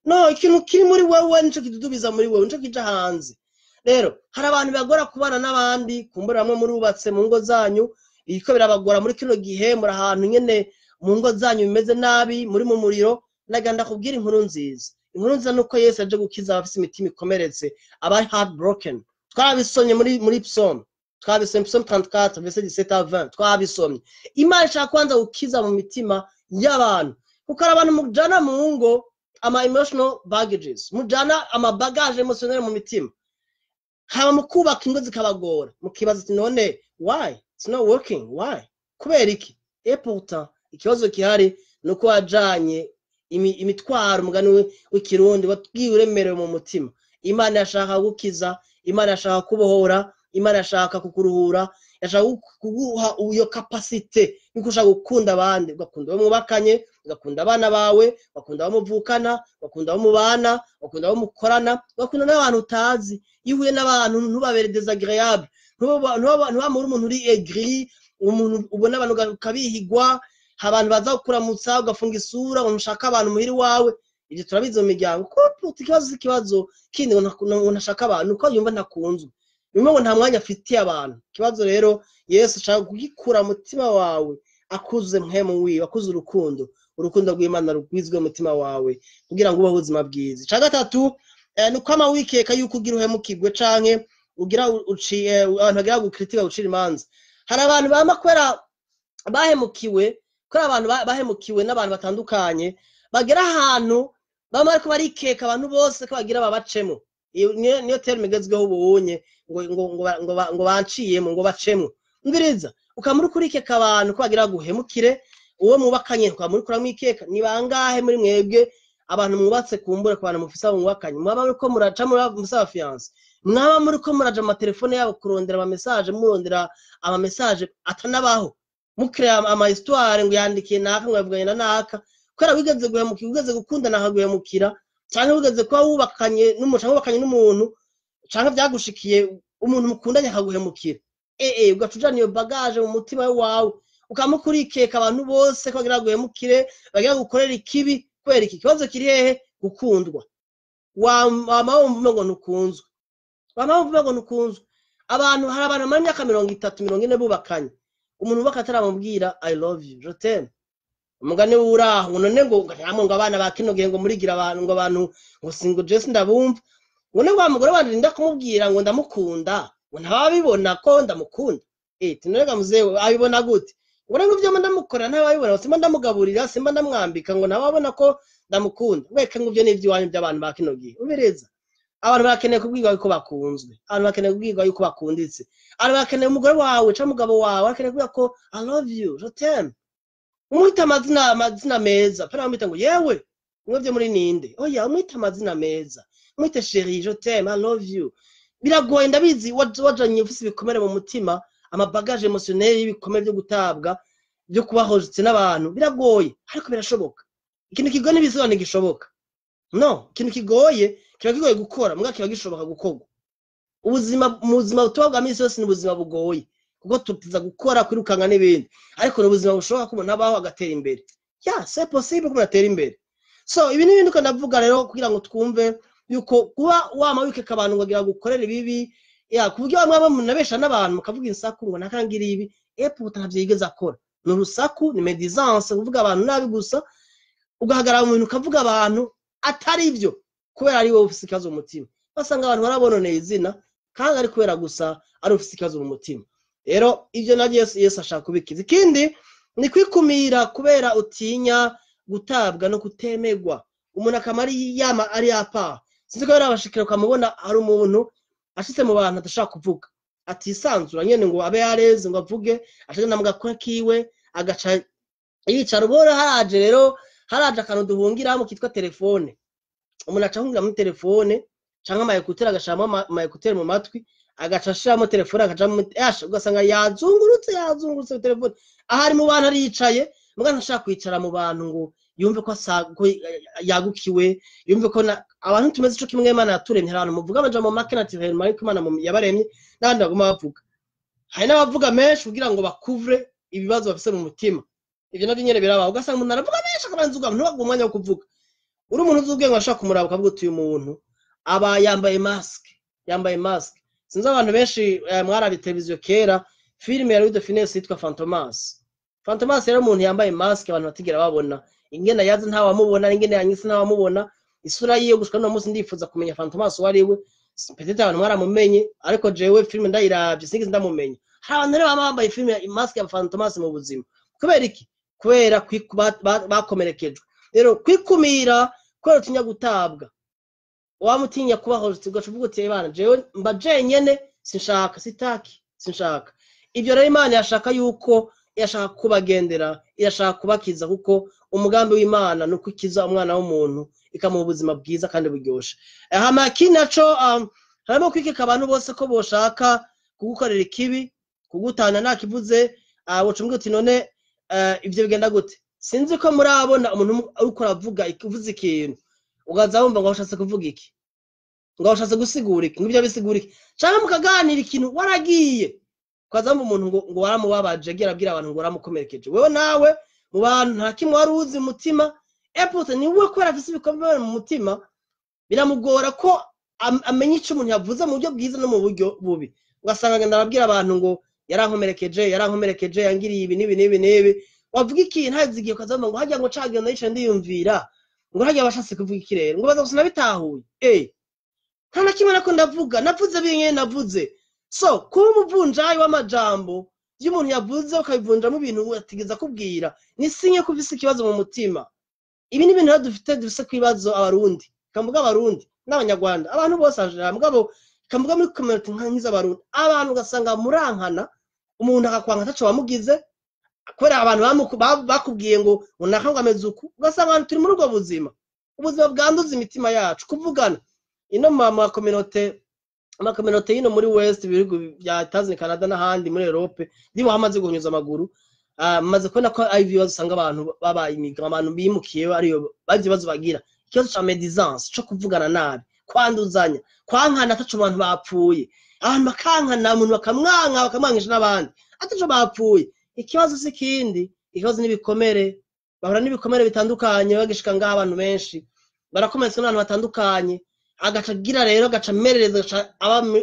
No ikintu kiri muri wewe nico kidudubiza muri wewe, nico kija hanze. Rero hari abantu bagora kubana n'abandi. Kumbura bamwe murubatse mu ngo zanyu, biriko birabagora muri kino gihe, muri ahantu nyene mu ngo zanyu bimeze nabi, muri mu muriro. Nagira ndakubwira inkuru nziza. Inkuru nziza nuko Yesu aje gukiza abafise imitima ikomeretse, aba heart broken. Twabisomye muri Psaume, twabisomye Psaume 34 verset 17 à 20, twabisomye. Imana ishaka kwanza gukiza mu mitima y'abantu, kuko hari abantu mujana mu ngo ama emotional baggages, mujana ama bagage émotionnel mu mitima, haba mu kubaka ingo zikabagora, mukibaza ati: "None why it's not working? Why? Kubera iki?" Et pourtant ikibazo gihari ni uko wajanye imitwaro, umugani w'ikirundi watwiye uremerewe mu mutima. Imana yashaka gukiza, Imana yashaka kubohora, Imana yashaka kukuruhura, yashaka kuguha iyo capacité yuko ushaka gukunda abandi, ugakunda uwo mwubakanye, ugakunda abana bawe, ugakunda abo muvukana, ugakunda abo mubana, ugakunda abo mukorana, ugakunda n'abantu utazi. Iyo uhuye n'abantu ntubabere désagréable, ntubamure umuntu uri aigri, umuntu ubona abantu ukabihigwa, abantu baza kukuramutsa ugafunga isura, ngo ntushaka abantu muhira iwawe. Ibyo turabizi mu miryango. Ko ikibazo si ikibazo kindi ngo ntashaka abantu, uko yumva ntakunzwe, yumva ngo nta mwanya afitiye abantu. Ikibazo rero Yesu ashaka kugikura mu mutima wawe, akuzuze mpwemu wiwe, akuze urukundo, urukundo rw'Imana rugwizwe mu mutima wawe, kugira ngo ubeho ubuzima bwiza. Ica gatatu, ni ukwama wikeka yuko ugira uhemukirwe canke ugira uciye abantu bagira gukritika, gucira imanza. Hari abantu bama kubera bahemukiwe, kubera abantu bahemukiwe n'abantu batandukanye, bagera ahantu bama bariko barikeka abantu bose ko bagira babacemo. Iyo niyo terme igezweho ubunye, ngo banciyemo, ngo bacemo. Umviriza, ukaba uriko urikeka abantu ko bagira guhemukire, uwo mwubakanye ukaba uriko uramwikeka. Ni bangahe muri mwebwe abantu mwubatse, kumbure ku bantu mufise abo mwubakanye, mwaba muriko muraca muri mufise aba fiancé, mwaba muriko muraja mu matelefone yabo kurondera ama message, murondera ama message atanabaho, mukrea ama histoire ngo yandikiye naka, ngo yavuganye na naka, kubera wigeze guhemukira, wigeze gukundana akaguhemukira, canke wigeze kuba wubakanye n'umuntu, canke wubakanye n'umuntu, canke vyagushikiye umuntu mukundanye akaguhemukira, ugaca ujana iyo bagage mu mutima wawe, ukaba urikeka abantu bose ko bagira guhemukire, bagira gukorera ikibi. Kubera iki? Ikibazo kiri hehe? Gukundwa. Wama wumva umengo ntukunzwe. Bama bumva ngo ntukunzwe. Abantu, hari abantu bamara imyaka 30, 40 bubakanye, umuntu wubaka ataramubwira "I love you, je t'aime". Umugani wuraho ngo none ngo ngamwe ngo abana ba kino gihe ngo murigira abantu, ngo abantu ngo singo je sindabumva, ngo ne wa mugore wanje ndinda kumubwira ngo ndamukunda, ngo ntababibona ko ndamukunda. Tinurega muzewe abibona gute? Ngo ngo ivyo ndamukorera ntababibona, simba ndamugaburira, simba ndamwambika, ngo ntababona ko ndamukunda. Weka ngo ivyo ni ivy'iwanyu by'abantu ba kino gihe. Ubiriza, abantu barakeneye kubwirwa yuko bakunzwe, abantu bakeneye kubwirwa yuko bakunditse, abantu bakeneye, umugore wawe canke umugabo wawe akeneye kubwira ko "I love you, je t'aime". Umwita amazina meza, pana umwita ngo yewe mwebwe muri ninde. Oya, umwita amazina meza, umwite "chéri, je t'aime, I love you". Biragoye, ndabizi, wajanye ufise ibikomere mu mutima, ama bagages émotionnels y'ibikomere byo gutabwa, byo kubahojetse n'abantu, biragoye, ariko birashoboka. Ikintu kigoye n'ibisobanuro gishoboka no ikintu kigoye kiba kigoye gukora, mbwa kiba gishoboka gukorwa. Ubuzima, mu buzima tuba bwa minsi yose, ni ubuzima bugoye kuko tuza gukora, kwirukanga n'ibindi, ariko ni ubuzima bushoboka ko umuntu abaho agatera imbere. Ya, c'est possible ko umuntu atera imbere. So ibi ni ibintu ko ndavuga rero kugira ngo twumve yuko kuba wama wikeka abantu ngo agira gukorera ibibi, ya, ku buryo bamwe munabesha n'abantu, mukavuga insaku ngo nakangira ibi, epo ntavyo yigeze akora. Ni urusaku, ni médisance, kuvuga abantu nabi gusa, ugahagarara mu bintu ukavuga abantu atari byo kubera ari wowe ufise ikibazo mu mutima. Basanga abantu barabononeye izina kandi ari kubera gusa ari ufise ikibazo mu mutima. Rero ivyo navyo Yesu ashaka kubikiza. Ikindi ni kwikumira kubera utinya gutabwa no kutemegwa. Umuntu akama ari yama ari apa, sinzi ko yarabashikira, ukamubona ari umuntu ashitse mu bantu adashaka kuvuga, atisanzura nyene ngo abe yareze ngo avuge, ashaka mu gakwe kiwe agaca yicara. Ubona haraje rero, haraje akantu duhungiramo kitwa telefone. Umuntu aca ahungira muri telefone canke ama écouteurs, agashiramo ama écouteurs mu matwi, agaca ashiramo telefone, akajamo yasha, ugasanga yazungurutse, yazungurutse telefone. Ahari mu bantu aricaye, muga ntashaka kwicara mu bantu ngo yumve ko ko yagukiwe, yumve ko abantu tumeze ico kimwe. Imana yaturemye, hari abantu muvuga amajambo make naturellement, ariko Imana yabaremye n'abandi baguma bavuga. Hari n'abavuga menshi kugira ngo bakuvre ibibazo bafise mu mutima. Ivyo navyo nyene birabaho, ugasanga umuntu aravuga menshi, akabanza uvuga, ntubaguhe umwanya wo kuvuga. Uri umuntu uzi ubwenge, washaka kumuraba ukavuga uti uyu muntu aba yambaye masque, yambaye masque. Sinzi abantu benshi mwarabi televiziyo kera, filime ya Louis de Funès yitwa Fantomas. Fantomas rero, umuntu yambaye masque, abantu batigera babona ingene yaza, ntawamubona ingene yanyise, ntawamubona isura yiwe. Gushika no munsi ndifuza kumenya Fantomas uwo ari we. Peut-être abantu mwaramumenye, ariko jewe filime ndayiravye sinigeze ndamumenya. Hari abantu rero baba bambaye filime masque ya Fantomas mu buzima. Kubera iki? Kubera bakomerekejwe. Rero kwikumira kubera utinya gutabwa, wamutinya kubaho, ugaca uvuga uti bana jewe mba jenyene, sinshaka, sitaki, sinshaka ibyo. Rero Imana yashaka yuko irashaka kubagendera, irashaka kubakiza, kuko umugambi w'Imana ni ukukiza umwana w'umuntu, ikamuha ubuzima bwiza kandi buryoshe. Hama ikindi naco, harimo kwikeka abantu bose ko boshaka kugukorera ikibi, kugutana. Nakivuze, woca umbwira uti none ivyo bigenda gute? Sinzi ko murabona umuntu uriko aravuga, uvuze ikintu, ugaza wumva ngo ushatse kuvuga iki, ngo ushatse gusigura iki, ngo ivyo bisigura iki, canke mukaganira ikintu waragiye, ukaza wumva umuntu ngo waramubabaje, agiye arabwira abantu ngo waramukomerekeje. Wewe nawe mu bantu nta kimwe wari uzi mu mutima. Epote ni we kubera afise ibikomere mu mutima, biramugora ko amenya ico umuntu yavuze mu buryo bwiza no mu buryo bubi. Ugasanga agenda arabwira abantu ngo yarankomerekeje, yarankomerekeje, yangiriye ibi n'ibi n'ibi n'ibi. Wavuga ikintu, haheze igihe ukaza wumva ngo harya ngo cagenda yicaye ndiyumvira ngo harya bashatse kuvuga iki rero, ngo baza gusa nabitahuye, nta na kimwe nako ndavuga, navuze binyene navuze. So kuba umuvunjayi w'amajambo iyo umuntu yavuze ukabivunjamo ibintu atigeze akubwira, ni signe ko ufise ikibazo mu mutima. Ibi ni ibintu rero dufise ku bibazo Abarundi, kamuga Abarundi n'Abanyarwanda, abantu bose mugabo kamuga muri community nk'iz'Abarundi, abantu ugasanga murankana, umuntu akakwanga ataco wamugize, kubera abantu bakubwiye ngo naka ngo ameze uku. Ugasanga abantu turi muri ubwo buzima, ubuzima bwanduza imitima yacu. Kuvugana ino mu ma communauté, ama communauté y'ino muri West, ibihugu bya Tanzania, Canada n'ahandi muri Europe, nibo hamaze guhunyuza amaguru. Maze kubona ko ari ibibazo usanga abantu babaye imigabo, abantu bimukiye ariyo bazi ibibazo bagira, ikibazo ca médisance, co kuvugana nabi, kwanduzanya, kwankana ataco abantu bapfuye. Abantu bakankana, umuntu bakamwanka, bakamwankisha n'abandi ataco bapfuye. Ikibazo si ikindi, ikibazo n'ibikomere. Bahura n'ibikomere bitandukanye bagishika ngaho. Abantu benshi barakomeretswa n'abantu batandukanye. Agaca agira rero, agaca amerereza, agaca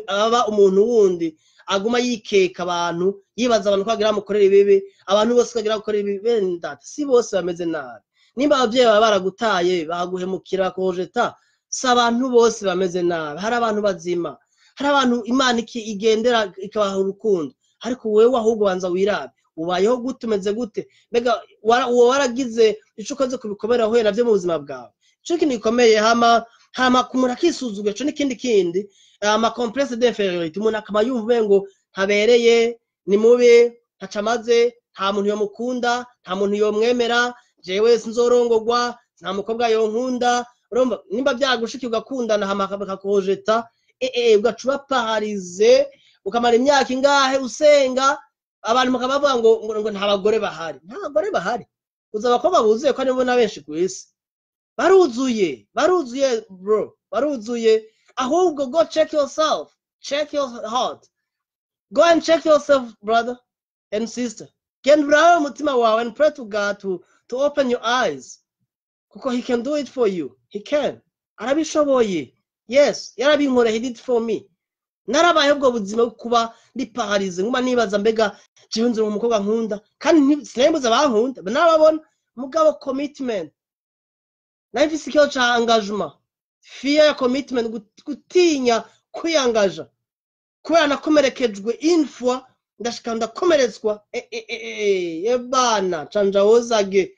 aba umuntu wundi aguma yikeka abantu, yibaza abantu ko bagira bamukorera ibibi, abantu bose bagira bamukorera ibibi. Bene data, si bose bameze nabi. Nimba abavyeyi baba baragutaye, baguhemukira, bakujeta, si abantu bose bameze nabi. Hari abantu bazima, hari abantu Imana igendera ikabaha urukundo. Ariko wewe ahubwo banza wirabe, ubayeho gute, umeze gute? Mbega uwo waragize ico ukoze ku bikomere wahuye navyo mu buzima bwawe? Ico kintu gikomeye. Hama umuntu akisuzugura, ico n'ikindi kindi, ama complexe d'infériorité. Umuntu akaba yumva umengo ntabereye, ni mubi, ntaco amaze, nta muntu yomukunda, nta muntu yomwemera, jewe sinzorongogwa, nta mukobwa yonkunda. Urumva nimba vyagushikiye ugakundana hama bakakujeta, ugaca uba paralysé, ukamara imyaka ingahe usenga, abantu bakaba bavuga ngo nta bagore bahari. Nta bagore bahari, uzi abakobwa buzuye ko aribo na benshi kw'isi, baruzuye, baruzuye bro, baruzuye. Ahubwo go check yourself, check your heart, go and check yourself, brother and sister. Genda urabe umutima wawe and pray to God to open your eyes, kuko he can do it for you. He can, arabishoboye. Yes, yarabinkoreye, he did for me. Narabaye ubwo buzima bwo kuba ndi paralysé, nguma nibaza mbega jewe nzura umukobwa nkunda, kandi sinari abankunda narababona, mugabo commitment nari mfise ikibazo ca engagement, fear ya commitment, gutinya kwiyangaja, kubera nakomerekejwe infwa, ndashika ndakomeretswa, ebana canja wozage,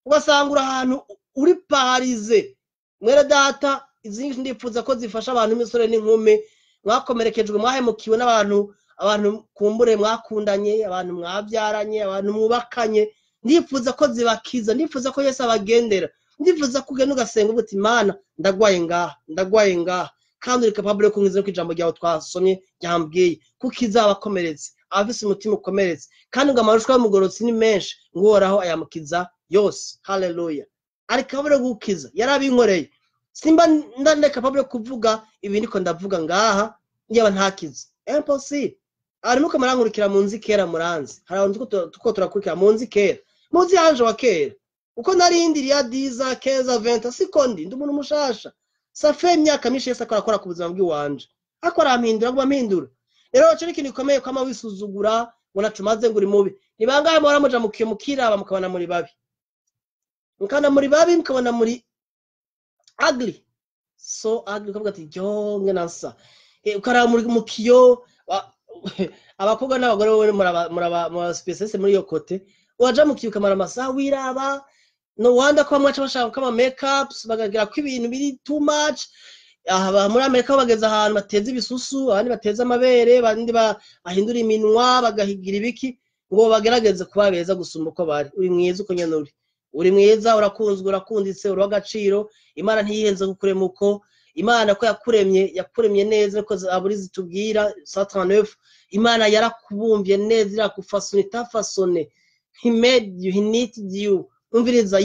ugasanga uri ahantu uri paralysé. Mwene data, izi ndipfuza ko zifasha abantu, imisore n'inkumi mwakomerekejwe, mwahemukiwe n'abantu, abantu kumbure mwakundanye, abantu mwabyaranye, abantu mwubakanye. Ndifuza ko zibakiza, ndifuza ko Yesu abagendera, ndifuza ko ugenda ugasenga uvuga uti: "Mana, ndagwaye ngaha, ndagwaye ngaha, kandi uri capable yo kunkiza, ko ijambo ryawe twasomye ryambwiye kuko izabakomeretse, abafise umutima ukomeretse, kandi ngo amarushwa y'umugororotsi ni menshi, ngo Uhoraho ayamukiza yose." Haleluya! Ari capable gukiza, yarabinkoreye. Simba ndande capable kuvuga ibi ndiko ndavuga ngaha yaba ntakize, impossible. Arimo murankurikira mu nzi kera, muranzi, hari abantu tuko turakurikira mu nzi kera, muzi yanje wa kera uko narindi ya diza keza venta, siko ndi umuntu mushasha. Ça fait imyaka myinshi Yesu akora ku buzima bw'iwanje, ariko arampindura, ngo ampindura. Rero ico ni ikintu gikomeye, kwama wisuzugura ngo naco umaze, ngo uri mubi. Ni bangahe muhora muja mukiraba mukabona muri babi, mukabona muri babi, mukabona muri ugly, so ugly, ukavuga ati: "Yo, ngena nsa." Ukaraba muri mu kiyo, abakobwa n'abagore wowe muraba spécialiste muri iyo côté. Waja mu kiyo ukamara amasaha wiraba, no wanda ko bamwe baca bashaka ko ama makeups, bakagira ko ibintu biri too much. Aha muri Amerika bageze ahantu bateza ibisusu, abandi bateza amabere, abandi bahindura iminwa, bagahigira ibiki, ngo bagerageze kuba beza gusumba uko bari. Uri mwiza uko nyene uri, uri mwiza, urakunzwe, urakunditse, uri uw'agaciro. Imana ntiyihenze kukurema uko. Imana ko yakuremye, yakuremye neza, niko Zaburi zitubwira 139. Imana yarakubumvye neza, irakufasona, itafasone. He made you, he knitted you. Umviriza,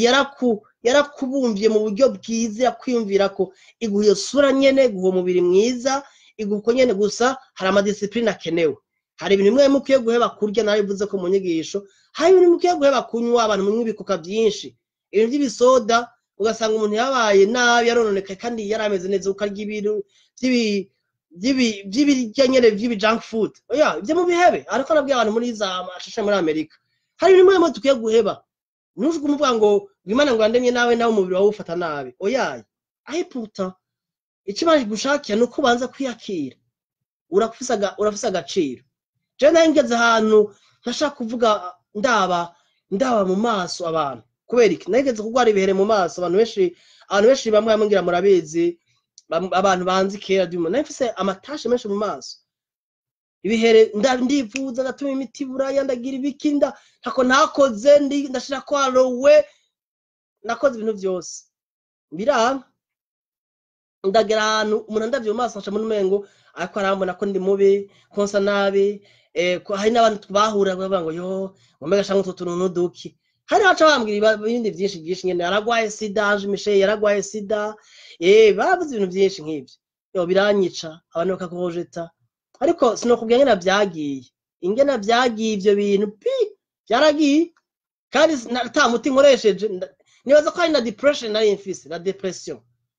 yarakubumvye mu buryo bwiza, yakwiyumvira ko iguha iyo sura nyene, iguha umubiri mwiza, iguha uko nyene. Gusa hari ama discipline akenewe, hari ibintu bimwe mukwiye guheba kurya, narabivuze ko mu nyigisho. Hari ibintu mukwiye guheba kunywa, abantu munywa ibikoka byinshi, ibintu by'ibisoda, ugasanga umuntu yabaye nabi, yarononekaye kandi yari ameze neza, ukarya ibintu by'ibirya nyene by'ibi junk food. Oya, ibyo mubihebe. Ariko nabwiye abantu muri za mashashe muri Amerika, hari ibintu bimwe dukwiye guheba. Ntujuge umuvuga ngo Imana ngo yandemye nawe, nawe umubiri wawe ufata nabi. Oyaye, aho pourtant icyo Imana igushakira ni uko ubanza kwiyakira, urafise agaciro. Jewe nari ngeze ahantu ntashaka kuvuga, ndaba mu maso abantu. Kubera iki? Nageze kurwara ibihere mu maso. Abantu benshi bamwe bamwe ngira murabizi, abantu banzi kera dimo, nari mfise ama taches menshi mu maso, ibihere. Ndivuza, ndatuma imiti buraya, ndagira ibiki, ntako ntakoze, ndashirako aloe, nakoze ibintu byose, biranga. Ndagera ahantu umuntu andavye mu maso nca mbona umengo ariko arambona ko ndi mubi, ko nsa nabi. Ko hari n'abantu bahura bavuga ngo: "Yo, ngo mbega shango utwo tuntu n'uduki." Hari n'abaca bambwira ibindi byinshi byinshi nyene: "Yaragwaye sida, Ange Michel yaragwaye sida." Bavuze ibintu byinshi nk'ivyo, yo biranyica, abantu bakakujeta. Ariko sinokubwira ingene vyagiye ivyo bintu pi byaragiye, kandi ata muti nkoresheje. Nibaza ko hari na depression nari mfise, na depression.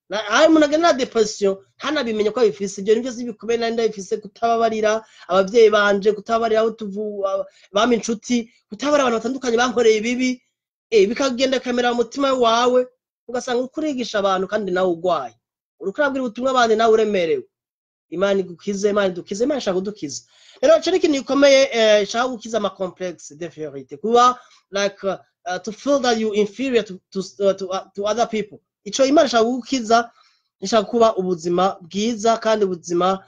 Hari umuntu agenda na depression ntanabimenye ko abifise. Ibyo nivyo bikomeye nari ndabifise, kutababarira abavyeyi banje, kutababarira aho bama inshuti, kutababarira abantu batandukanye bankoreye ibibi, bikagenda bikamera mu mutima wawe, ugasanga uriko urigisha abantu kandi nawe urwaye, uriko urabwira ubutumwa abandi nawe uremerewe. Imana igukize, Imana idukize, Imana ishaka kudukiza. Rero ico ni ikintu gikomeye, ishaka gukiza ama complexe d'infériorité, kuba like to feel that you inferior to other people. Ico Imana ishaka gukiza, ishaka kuba ubuzima bwiza kandi ubuzima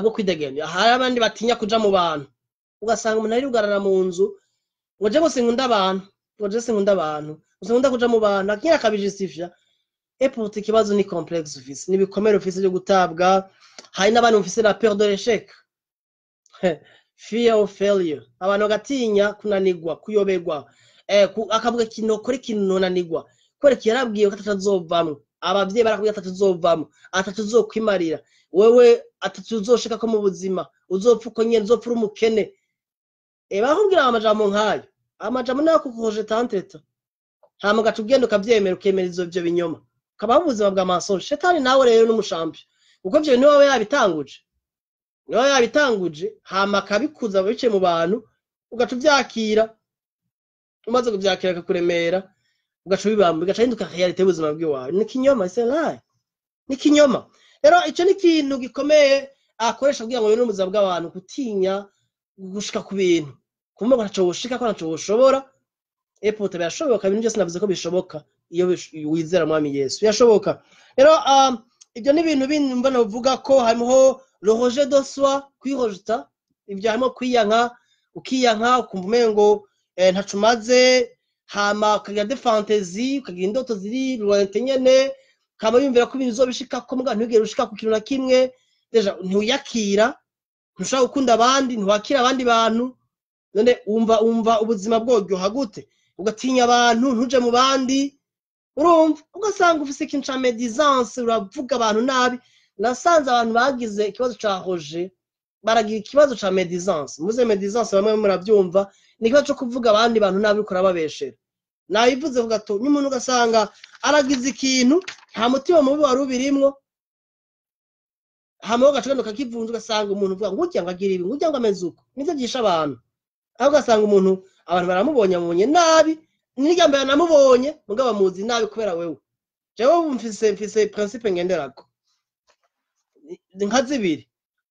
bwo kwidegemvya. Hari abandi batinya kuja mu bantu, ugasanga umuntu arirugarana mu nzu, ngo je bose nkunda abantu, ngo je sinkunda abantu, ngo sinkunda kuja mu bantu, akinya akabijistifia. Et pourtant ikibazo ni complexe ufise, ni ibikomere ufise byo gutabwa. Hari n'abantu bafise la peur de l'échec, fear of failure. Abantu bagatinya kunanirwa, kuyoberwa, akavuga ikintu nokora, ikintu nonanirwa, kubera ko yarabwiwe ko atazovamwo. Abavyeyi barakubwiye atazovamwo, atazokwimarira, wewe atatuzoshika ko mu buzima, uzopfa uko nyene, uzopfa uri umukene. Barakubwira amajambo nk'ayo, amajambo nayo kukuhoje tanteta, hama ugaca ugenda ukavyemera, ukemera ivyo binyoma, ukabaho ubuzima bwa mensonge. Shetani nawe rero n'umushampi, kuko ivyo niwe yabitanguje, niwe yabitanguje, hama akabikuza biciye mu bantu, ugaca uvyakira. Umaze kuvyakira akakuremera, ugaca ubibamba, bigaca bihinduka réalité y'ubuzima bw'iwawe. Ni ikinyoma, c'est lie, ni ikinyoma. Rero ico ni ikintu gikomeye akoresha kugira ngo yone ubuzima bw'abantu, gutinya gushika ku bintu, kumva ko ntaco woshika, ko ntaco woshobora. Et pourtant birashoboka. Ibintu byose navuze ko bishoboka iyo wizera Mwami Yesu, birashoboka. Rero ibyo ni ibintu bindi mbona bivuga ko hariho le rejet de soi, kwirejeta. Ibyo harimo kwiyanka, ukiyanka, ukumva umengo ntaco umaze, hama ukagira des fantaisie, ukagira indoto ziri lointain nyene, ukaba wiyumvira ko ibintu uzobishikako, muga ntiwigere ushika ku kintu na kimwe. Déjà ntiwiyakira, ntushobora gukunda abandi, ntiwakira abandi bantu. None wumva ubuzima bworyoha gute? Ugatinya abantu, ntuje mu bandi. Urumva, ugasanga ufise ikintu ca médisance, uravuga abantu nabi. Nasanze abantu bagize ikibazo ca rejet baragira ikibazo ca médisance. Muze médisance, bamwe muravyumva, ni ikibazo co kuvuga abandi bantu nabi, uriko urababeshera. Nabivuze ku gato, n'umuntu ugasanga aragize ikintu, nta mutima mubi wari ubirimwo, hama ugaca ugenda ukakivunja, ugasanga umuntu uvuga ngo urya ngo agira ibi, ngo urya ngo ameze uko. Nivyo vyishe abantu. Aho ugasanga umuntu abantu baramubonye, bamubonye nabi, n'irya mbere namubonye, mugabo bamuzi nabi kubera wewe. Jewe ubu mfise principe ngenderako nka zibiri.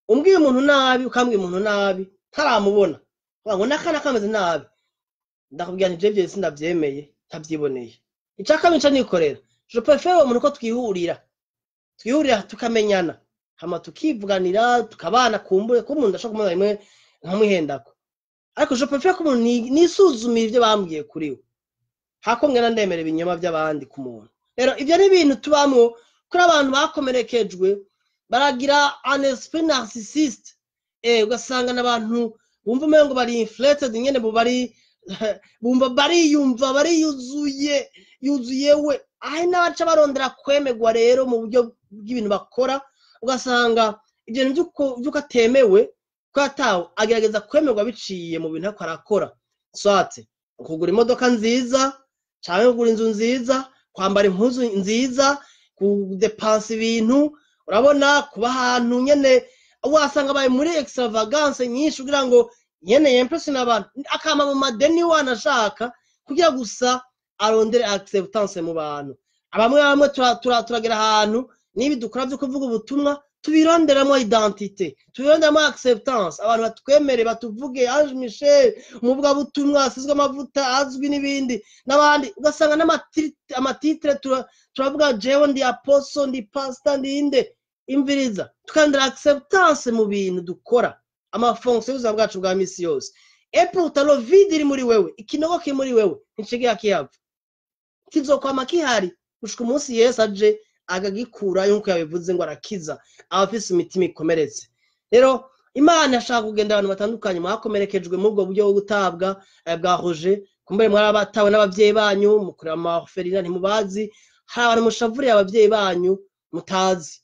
Umbwiye umuntu nabi, ukambwira umuntu nabi ntaramubona, uvuga ngo n'akana kameze nabi, ndakubwira nti jewe sindavyemeye ntavyiboneye. Ica kabiri nca nikorera, je préfère uwo muntu ko twihurira tukamenyana, hama tukivuganira, tukabana. Kumbure ko umuntu ashobora kumubona rimwe nkamwihendako, ariko je préfère ko umuntu nisuzumira ivyo bambwiye kuri we, hako ngenda ndemera ibinyoma by'abandi ku muntu. Rero ivyo ni ibintu tubamwo kuri abantu bakomerekejwe, baragira un esprit narcissiste. Ugasanga n'abantu bumva umengo bari inflated nyene, bo bari bumva bariyumva bariyuzuye yuzuye we. Aho n'abaca barondera kwemegwa rero mu buryo bw'ibintu bakora, ugasanga ibyo bintu vy'uko atemewe, ko yatawe, agerageza kwemerwa biciye mu bintu ariko arakora, soit kugura imodoka nziza, canke kugura inzu nziza, kwambara impuzu nziza, kudepansa ibintu, urabona, kuba ahantu nyene wasanga abaye muri extravagance nyinshi, kugira ngo nyene yimpressione abantu, akama mu madeni wanashaka, kugira gusa arondere acceptance mu bantu. Bamwe bamwe turagera ahantu nibi dukora vyo kuvuga ubutumwa, tubironderamo identité, tubironderamo acceptance, abantu batwemere, batuvuge Ange Michel umuvugabutumwa asizwe amavuta, azwi n'ibindi n'abandi. Ugasanga n'amatitre turavuga jewe ndi apostle, ndi pastor, ndi inde. Imviriza, tukarondera acceptance mu bintu dukora, amafonction y'ubuzima bwacu bwa misi yose. Et pourtant le vide iri muri wewe, ikinogo kiri muri wewe, nticigera kihava, kizokwama kihari gushika umunsi Yesu aje akagikurayo, nk'uko yabivuze ngo arakiza abafise imitima ikomeretse. Rero Imana ashaka kugenda abantu batandukanye mwakomerekejwe muri ubwo buryo bwo gutabwa, bwa rejet. Kumbere mwarabatawe n'abavyeyi banyu, mukurira mu orphelinat, ntimubazi. Hari abantu mushavuriye abavyeyi banyu mutazi,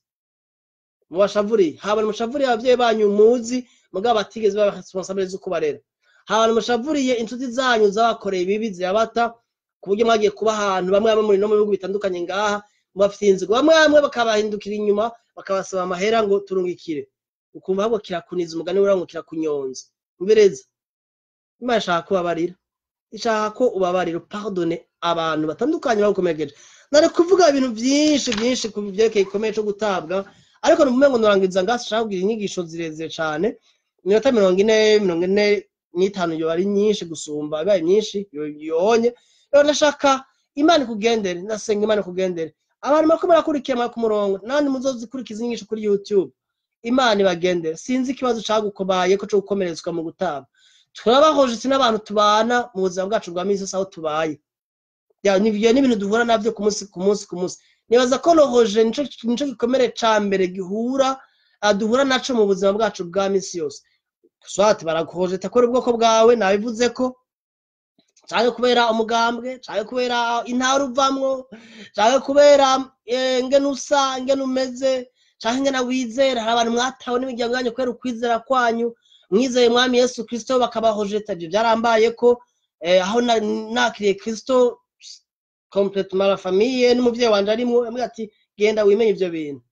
mubashavuriye. Hari abantu mushavuriye abavyeyi banyu muzi, mugabo batigeze baba responsable zo kubarera. Hari abantu mushavuriye inshuti zanyu zabakoreye ibibi zirabata, ku buryo mwagiye kuba ahantu bamwe bamwe muri no mu bihugu bitandukanye ngaha. Mubafitiye inzigo, bamwe bamwe bakabahindukira inyuma, bakabasaba amahera ngo turungikire. Ukumva ahubwo kirakuniza, umugani wera ngo kirakunyonza. Umvereza, Imana ishaka kubabarira, ishaka ko ubabarira, pardonne abantu batandukanye bagukomerekeje. Nari kuvuga ibintu byinshi byinshi ku byerekeye igikomere cyo gutabwa, ariko numve ngo nurangiza ngasi. Nshaka kugira inyigisho zirezire cane, iminota 40, 45 yoba ari nyinshi gusumba, ibaye myinshi yonye. Rero ndashaka Imana ikugendere, ndasenga Imana ikugendere. Abantu bariko barakurikira ku murongo, nandi muzozikurikiza inyigisho kuri YouTube, Imana ibagendere. Sinzi ikibazo cagukobayeko co gukomeretswa mu gutabwa. Turabahoje si n'abantu tubana mu buzima bwacu bwa misi yose aho tubaye. Ya, nivyo n'ibintu duhura navyo ku munsi ku munsi ku munsi. Nibaza ko le rejet nico gikomere ca mbere duhura naco mu buzima bwacu bwa misi yose. Soit barakuhojeta kubera ubwoko bwawe, nabivuze ko, canke kubera umugambwe, canke kubera intara uvamwo, canke kubera ngene usa, ngene umeze, canke ngene wizera. Hari abantu mwatawe n'imiryango yanyu kubera ukwizera kwanyu, mwizeye Mwami Yesu Kristo, bakabahojeta. Ivyo byarambayeko, aho nakiriye Kristo complètement, la famille n'umuvyeyi wanje arimwo yambwiye ati: "Genda wimenye ivyo bintu."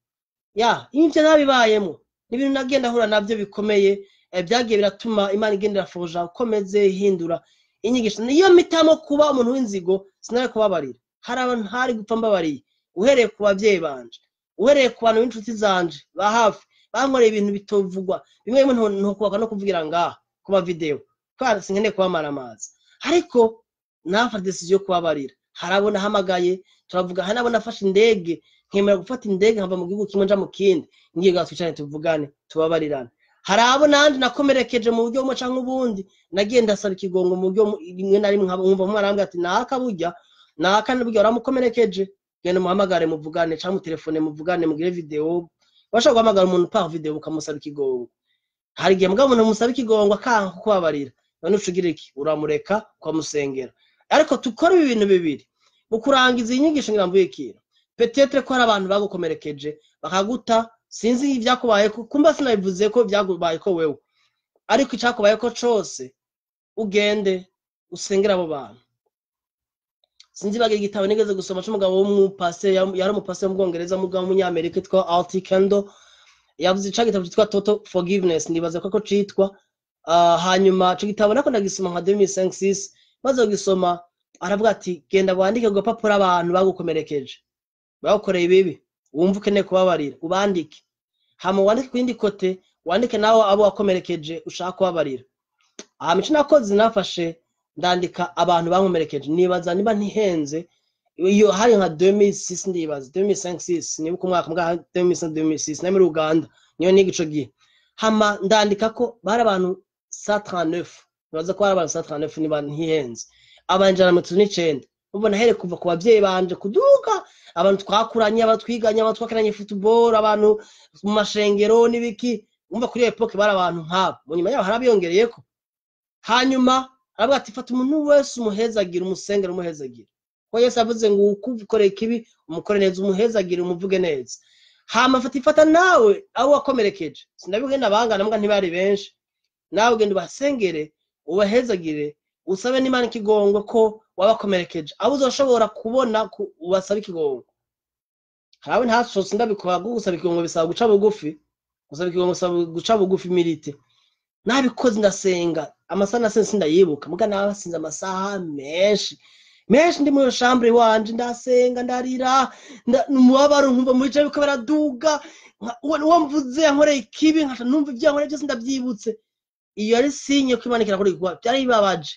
Ya, ivyo nabibayemo, ni ibintu nagenda ahura navyo bikomeye, byagiye biratuma Imana igenda iraforja ukomeze ihindura inyigisho. Niyo mpitamo kuba umuntu w'inzigo, sinari kubabarira. Hari abantu ntari gupfa mbabariye, uhereye ku bavyeyi banje, uhereye ku bantu b'inshuti zanje ba hafi bankoreye ibintu bitovugwa, bimwe bimwe ntokubaka no kuvugira ngaha ku ma video, kubera sinkeneye kubamara amazi. Ariko nafata decision yo kubabarira. Hari abo nahamagaye turavuga, hari n'abo nafashe indege, nkemera gufata indege nkava mu gihugu kimwe nja mu kindi, ngiye ngaho twicarane, tuvugane, tubabarirane. Hari abo nanje nakomerekeje mu buryo bumwe canke ubundi, nagiye ndasaba ikigongo mu buryo rimwe na rimwe, nkumva umwe arambwira ati: "Naka burya, naka burya waramukomerekeje, genda umuhamagare muvugane, canke mutelefone muvugane, mugire video." Bashobora guhamagara umuntu par video ukamusaba ikigongo. Hari igihe mugabo umuntu musaba ikigongo akanka kukubabarira. None uca ugira iki? Uramureka, ukamusengera. Ariko tukora ibi bintu bibiri mu kurangiza iyi nyigisho. Ngira mvuye ikintu, peut-être ko hari abantu bagukomerekeje bakaguta. Sinzi ibyakubayeko, kumba sinabivuze ko byakubayeko wewe, ariko icyakubayeko cose, ugende usengere abo bantu. Sinzi bagira igitabo nigeze gusoma c'umugabo w'umupasiteri, yari umupasiteri wo mu Bwongereza, mugabo w'umunyamerika witwa R.T. Kendall. Yavuze ica gitabo citwa Total Forgiveness, nibaza ko citwa. Hanyuma ico gitabo nako ndagisoma nka 2005-6. Maze kugisoma, aravuga ati: "Genda wandike ku gapapuro abantu bagukomerekeje, bagukoreye ibibi, wumva ukeneye kubabarira, ubandike. Hama wandike ku yindi côté, wandike nawe abo wakomerekeje ushaka kubabarira." Hama ico nakoze, nafashe ndandika abantu bankomerekeje. Nibaza niba ntihenze, iyo hari nka 2006, ndibaza 2005-6, nibuka umwaka mbwa 2005 2006, nari muri Uganda, niyo niga ico gihe. Hama ndandika ko bari abantu 139, nibaza ko bari abantu 139 niba ntihenze, abantu 139. Ubwo nahere kuva ku bavyeyi banje kuduga, abantu twakuranye, abantu twiganye, abantu twakinanye football, abantu mu mashengero n'ibiki. Umva, kuri iyo époque bari abantu nk'abo, mu nyuma yaho harabiyongereyeko. Hanyuma aravuga ati: "Fata umuntu wese umuhezagire, umusengere, umuhezagire, ko Yesu avuze ngo ukukoreye ikibi umukore neza, umuhezagire, umuvuge neza." Hama fata ifata nawe abo wakomerekeje, sinabivuge nabangana mbwa ntibari benshi, nawe ugenda ubasengere, ubahezagire, usabe n'Imana ikigongo ko wabakomerekeje. Abo uzoshobora kubona ubasabe ikigongo. Hari abo ntashobotse, ndabikora kuko gusaba ikigongo bisaba guca bugufi, gusaba ikigongo bisaba guca bugufi, humilité. Nabikoze, ndasenga amasaha nasenze sindayibuka, muga nasinze amasaha menshi menshi ndi muri chambre iwanje, ndasenga, ndarira, umubabaro nkumva muri je biriko biraduga, uwo mvuze yankoreye ikibi, nkaca numva ivyo yankoreye byose ndavyibutse. Iyo ari signe ko Imana irakora igikorwa. Byari bibabaje,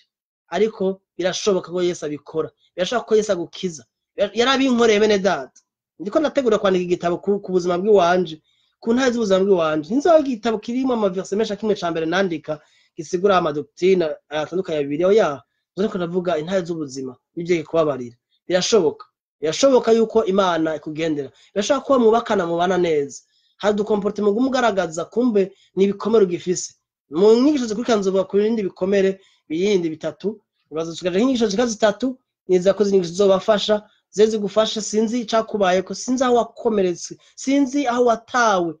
ariko birashoboka ko Yesu abikora, birashoboka ko Yesu agukiza. Yarabinkoreye, bene data. Ndiko nategura kwandika igitabo ku buzima bw'iwanje, ku ntare z'ubuzima bw'iwanje. Ntizoba igitabo kirimo ama versets menshi, kimwe ca mbere nandika gisigura ama doctrines atandukanye ya Bibiliya. Oya, ariko ndavuga intare z'ubuzima n'ivyo kubabarira. Birashoboka, birashoboka yuko Imana ikugendera. Birashoboka ko mubakana, mubana neza, hari udu comportements uguma ugaragaza, kumbe ni ibikomere ugifise. Mu nyigisho zikurikira nzovuga ku bindi bikomere biyindi bitatu. Ibibazo tukaja nk'inyigisho zika zitatu, niza ko izi zizobafasha, zize zigufasha. Sinzi icakubayeko, sinzi aho wakomeretse, sinzi aho watawe,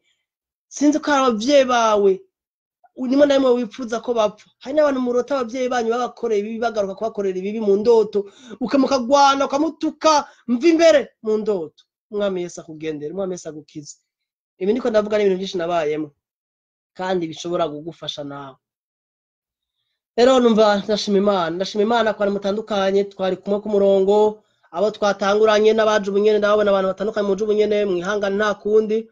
sinzi ko hari abavyeyi bawe rimwe na rimwe wifuza ko bapfa. Hari n'abantu murota abavyeyi banyu babakoreye ibibi bagaruka kubakorera ibibi mu ndoto, ukamukagwana, ukamutuka mva imbere mu ndoto. Umwami Yesu akugendere, Umwami Yesu agukize. Ibi niko ndavuga n'ibintu byinshi nabayemo kandi bishobora kugufasha nawe. Rero numva ndashima Imana, ndashima Imana ko mutandukanye, twari kumwe ku murongo, abo twatanguranye n'abaje ubunyene, ndababona abantu batandukanye muje ubunyene, mwihangane nta kundi.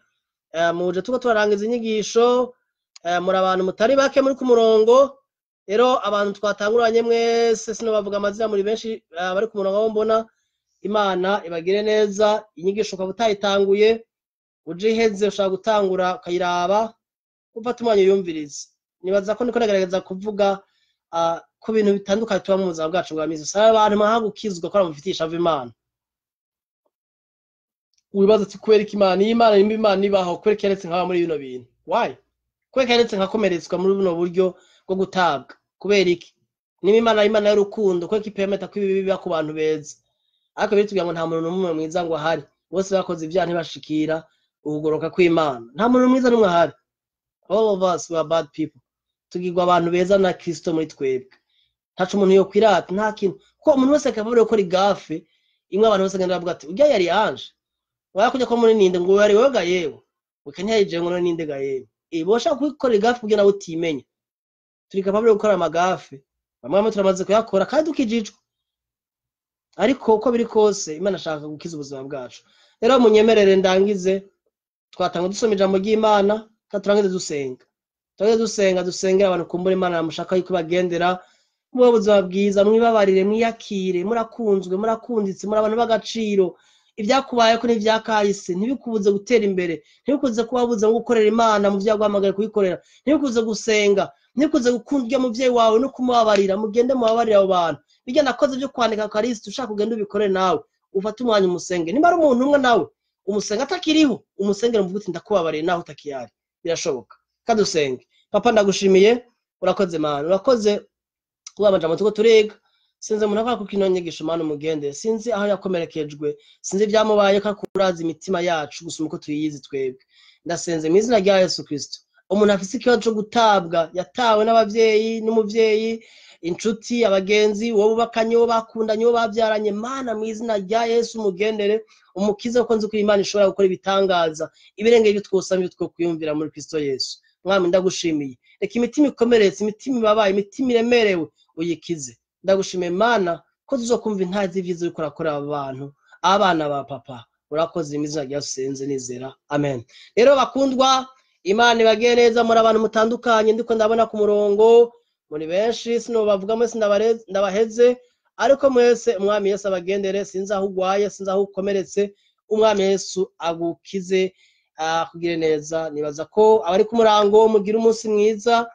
Muje tuko turarangiza inyigisho, muri abantu mutari bake muri ku murongo. Rero abantu twatanguranye mwese sinobavuga amazina, muri benshi bari ku murongo abo mbona. Imana ibagire neza. Inyigisho ukaba utayitanguye, uje iheze ushaka gutangura ukayiraba, ufata umwanya uyumvirize. Nibaza ko ndiko ndagerageza kuvuga ku bintu bitandukanye tuba mu buzima bwacu bwa misi. Saba abantu mwaha gukizwa ko bamufitiye ishavu Imana. Wibaza ati kubera iki Imana, iyi Imana nimba Imana ibaho, kubera iki yaretse nkaba muri bino bintu? Why? Kubera iki yaretse nkakomeretswa muri buno buryo bwo gutabwa? Kubera iki? Niba Imana ari Imana y'urukundo, kubera iki ipemeta ko ibibi biba ku bantu beza? Ariko biritubwira ngo nta muntu n'umwe mwiza ngo ahari, bose bakoze ibyaha ntibashikira ukugoroka kw'Imana. Nta muntu mwiza n'umwe ahari. All of us we are bad people. Tugirwa abantu beza na Kristo muri twebwe. Ntaco umuntu yokwirata, nta kintu. Kuko umuntu wese akaba gukora igafe imwe, abantu bose bagenda bavuga ati urya yari yanje. Waya kujya ko muri ninde ngo yari wewe ga yewe. Weka ntiyayije ngo ninde ga yewe. Boshaka kwikora igafe kugira nawe utimenya. Turi capable gukora amagafe. Bamwe bamwe turamaze kuyakora kandi tukijijwe. Ariko uko biri kose Imana ashaka gukiza ubuzima bwacu. Rero munyemerere ndangize, twatanga dusoma ijambo ry'Imana kandi turangize dusenga. Turangize dusenga, dusengera abantu kumbura Imana yamushaka yuko bagendera mu buzima bwiza, mwibabarire, mwiyakire, murakunzwe, murakunditse, muri abantu b'agaciro. Ibyakubayeko n'ivyakahise ntibikubuze gutera imbere, ntibikubuze kubabuza ngo gukorera Imana mu vyo yaguhamagaye kuyikorera, ntibikubuze gusenga, ntibikubuze gukunda urya muvyeyi wawe no kumubabarira. Mugende mubabarire abo bantu. Bijya nakoze byo kwandika Kristo, ushaka kugenda ubikore nawe, ufate umwanya umusenge. Nimba ari umuntu umwe nawe umusenga atakiriho, umusengere umuvuge uti ndakubabariye naho utakihari. Birashoboka. Kadusenge. Papa ndagushimiye, urakoze Mana, urakoze kuba amajambo tuko turiga. Sinzi umuntu akora kuko ino nyigisho Mana umugende, sinzi aho yakomerekejwe, sinzi ibyamubaye, ko akuraza imitima yacu gusuma uko tuyizi twebwe. Ndasenze mu izina rya Yesu Kristo. Umuntu afise ikibazo cyo gutabwa, yatawe n'abavyeyi, n'umuvyeyi, inshuti, abagenzi, uwo bubakanye, uwo bakundanye, uwo babyaranye, Mana mu izina rya Yesu umugendere, umukize, kuko nzi ko Imana ishobora gukora ibitangaza ibirenge ibyo twosaba, ibyo twokwiyumvira muri Kristo Yesu. Mwami ndagushimiye, reka imitima ikomeretse, imitima ibabaye, imitima iremerewe uyikize. Ndagushimiye Mana ko tuzokumva intazi ivyiza uriko urakora aba bantu, abana ba papa. Urakoze mu izina rya Yesu senze nizera, amen. Rero bakundwa, Imana ibagire neza, muri abantu mutandukanye ndiko ndabona ku murongo, muri benshi sinobavuga mwese ndabaheze, ariko mwese Umwami Yesu abagendere. Sinzi aho ugwaye, sinzi aho ukomeretse, Umwami Yesu agukize, akugire neza. Nibaza ko abari ku murango mugira umunsi mwiza,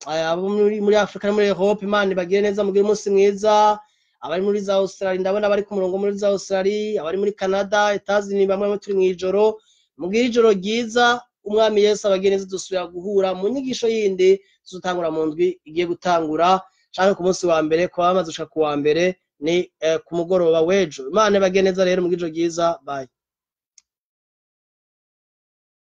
abo muri Afrika no muri Europe Imana ibagire neza, mugire umunsi mwiza. Abari muri za Australia ndabona abari ku murongo muri za Australia, abari muri Canada, Etats-Unis, bamwe bamwe turi mw'ijoro, mugire ijoro ryiza. Umwami Yesu abagire neza. Dusubira guhura mu nyigisho yindi tuzotangura mu ndwi igiye gutangura, canke ku munsi wa mbere, kuba bamaze gushika ku wa mbere ni ku mugoroba w'ejo. Imana ibagire neza rero, mugire ijoro ryiza. Bye.